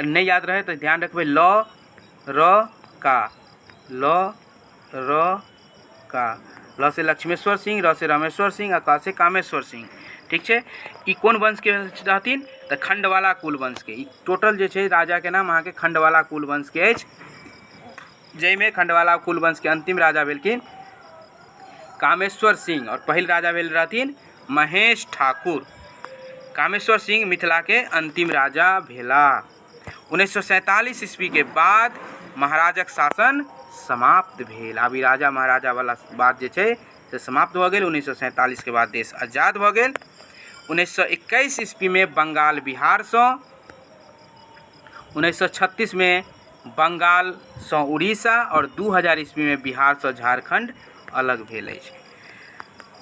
नहि याद रहै तऽ ध्यान रखबै ल र का, ल र का, ल से लक्ष्मेश्वर सिंह, र से रामेश्वर सिंह आ का से कामेश्वर सिंह, ठीक छै। ई कोन वंशके रहथिन? तऽ खण्डवाला कुल वंशके। ई टोटल जे छै राजाके नाम अहाँके खण्डवाला कुल वंशके अछि, जाहिमे खण्डवाला कुल वंशके अन्तिम राजा भेलखिन कामेश्वर सिंह और पहिल राजा भेल रहथिन महेश ठाकुर। कामेश्वर सिंह मिथिलाके अन्तिम राजा भेला। 1947 ईस्वीके बाद महाराजक शासन समाप्त भेल। आब ई राजा महाराजा वाला बात जे छै से समाप्त भऽ गेल। 1947 के बाद देश आजाद भऽ गेल। 1921 ईस्वीमे बंगाल बिहारसँ, 1936 मे बंगालसँ उड़ीसा आओर 2000 ईस्वीमे बिहारसँ झारखण्ड अलग भेल अछि।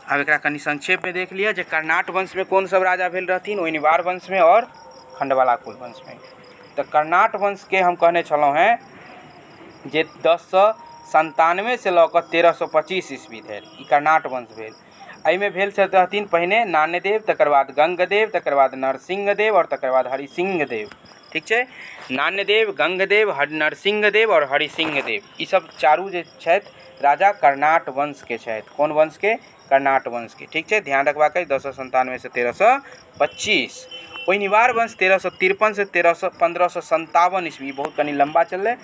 आब एकरा कनि संक्षेपमे देख लिअ जे कर्णाट वंशमे कोन सब राजा भेल रहथिन, ओइनिवार वंशमे आओर खण्डवाला कुल वंशमे। तऽ कर्णाट वंशके हम कहने छलहुँ हेँ जे 1097 से लऽ कऽ 1325 ईस्वी धरि ई कर्णाट वंश भेल। एहिमे भेल रहथिन पहिने नान्यदेव, तकर बाद गंगदेव, तकर बाद नरसिंहदेव आओर तकर बाद हरिसिंहदेव, ठीक छै। नान्यदेव, गंगदेव, नरसिंहदेव आओर हरिसिंहदेव ई सब चारू जे छथि राजा कर्णाट वंशके छथि। कोन वंशके? कर्णाट वंशके, ठीक छै। ध्यान रखबाक अछि 1097 से 1325। ओइनिवार वंश 1353 से 1557 ईस्वी, बहुत कनि लम्बा चललै।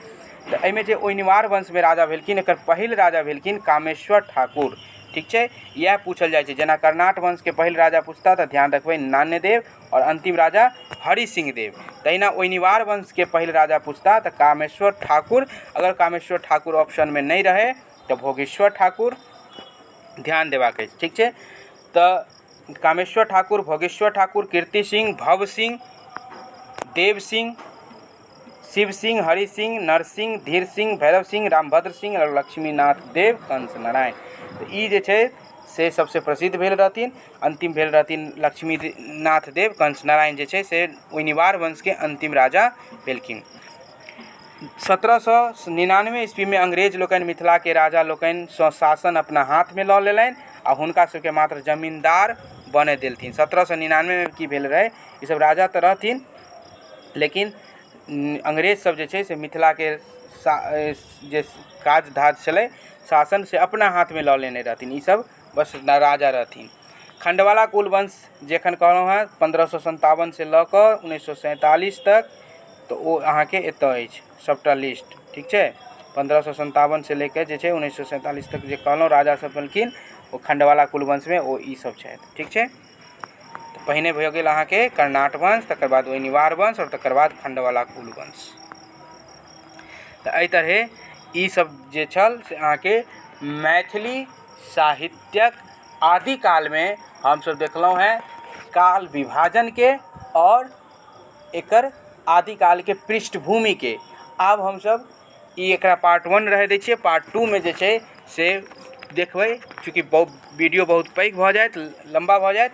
तऽ एहिमे जे ओइनिवार वंशमे राजा भेलखिन, एकर पहिल राजा भेलखिन कामेश्वर ठाकुर, ठीक छै। इएह पूछल जाइ छै, जेना कर्णाट वंशके पहिल राजा पूछता तऽ ध्यान रखबै नान्यदेव आओर अन्तिम राजा हरिसिंह देव। तहिना ओइनिवार वंशके पहिल राजा पूछता तऽ कामेश्वर ठाकुर। अगर कामेश्वर ठाकुर ऑप्शनमे नहि रहै तऽ भोगेश्वर ठाकुर, ध्यान देबाक अछि, ठीक छै। तऽ कामेश्वर ठाकुर, भोगेश्वर ठाकुर, कीर्ति सिंह, भव सिंह, देव सिंह, शिव सिंह, हरि सिंह, नरसिंह, धीर सिंह, भैरव सिंह, रामभद्र सिंह आओर लक्ष्मीनाथ देव, कंस नारायण। तऽ ई जे छै से सबसँ प्रसिद्ध भेल रहथिन। अन्तिम भेल रहथिन लक्ष्मीनाथ देव, कंस नारायण जे छै से ओइनिवार वंशके अन्तिम राजा भेलखिन। 1799 ईस्वीमे अंग्रेज लोकनि मिथिलाके राजा लोकनिसँ शासन अपना हाथमे लऽ लेलनि आ हुनका सबके मात्र जमीन्दार बनय देलथिन। 1799मे की भेल रहै, ई सब राजा तऽ रहथिन लेकिन अंग्रेज सब जे छै से मिथिलाके जे काज धाज छलै शासन से अपना हाथमे लऽ लेने रहथिन। ई सब बस राजा रहथिन। खण्डवाला कुल वंश जे एखन कहलहुँ हेँ 1557 से लऽ कऽ 1947 तक, तऽ ओ अहाँके एतऽ अछि सभटा लिस्ट, ठीक छै। 1557 से लऽ कऽ जे छै 1947 तक जे कहलहुँ राजा सब भेलखिन ओ खण्डवाला कुल वंशमे ओ ई सब छथि, ठीक छै। तऽ पहिने भऽ गेल अहाँके कर्णाट वंश, तकर बाद ओइनिवार वंश आओर तकर बाद खण्डवाला कुल वंश। तऽ एहि तरहे ई सब जे छल से अहाँके मैथिली साहित्यक आदिकालमे हमसब देखलहुँ हेँ काल विभाजनके आओर एकर आदिकालके पृष्ठभूमिके। आब हमसब ई एकरा पार्ट वन रहै दै छियै, पार्ट टूमे जे छै से देखबै। चूँकि बहुत वीडियो बहुत पैघ भऽ जायत, लम्बा भऽ जायत,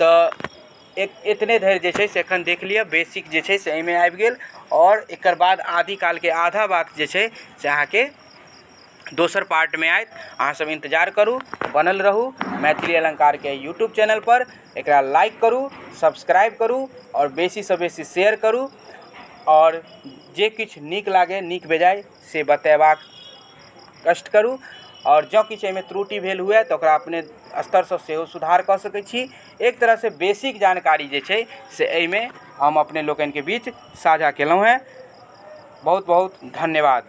तऽ एतने धरि जे छै से एखन देख लिअ। बेसिक जे छै से एहिमे आबि गेल आओर एकर बाद आदिकालके आधा बात जे छै से अहाँके दोसर पार्टमे आयत। अहाँ सब इन्तजार करू, बनल रहू मैथिली अलङ्कारके यूट्यूब चैनलपर। एकरा लाइक करू, सब्सक्राइब करू आओर बेसीसँ बेसी शेयर करू आओर जे किछु नीक लागै नीक बेजाय से बतेबाक कष्ट करू। आओर जँ किछु एहिमे त्रुटि भेल हुए तऽ ओकरा अपने स्तरसँ सेहो सुधार कऽ सकै छी। एक तरहसँ बेसिक जानकारी जे छै से एहिमे हम अपने लोकनिके बीच साझा केलहुँ हेँ। बहुत बहुत धन्यवाद।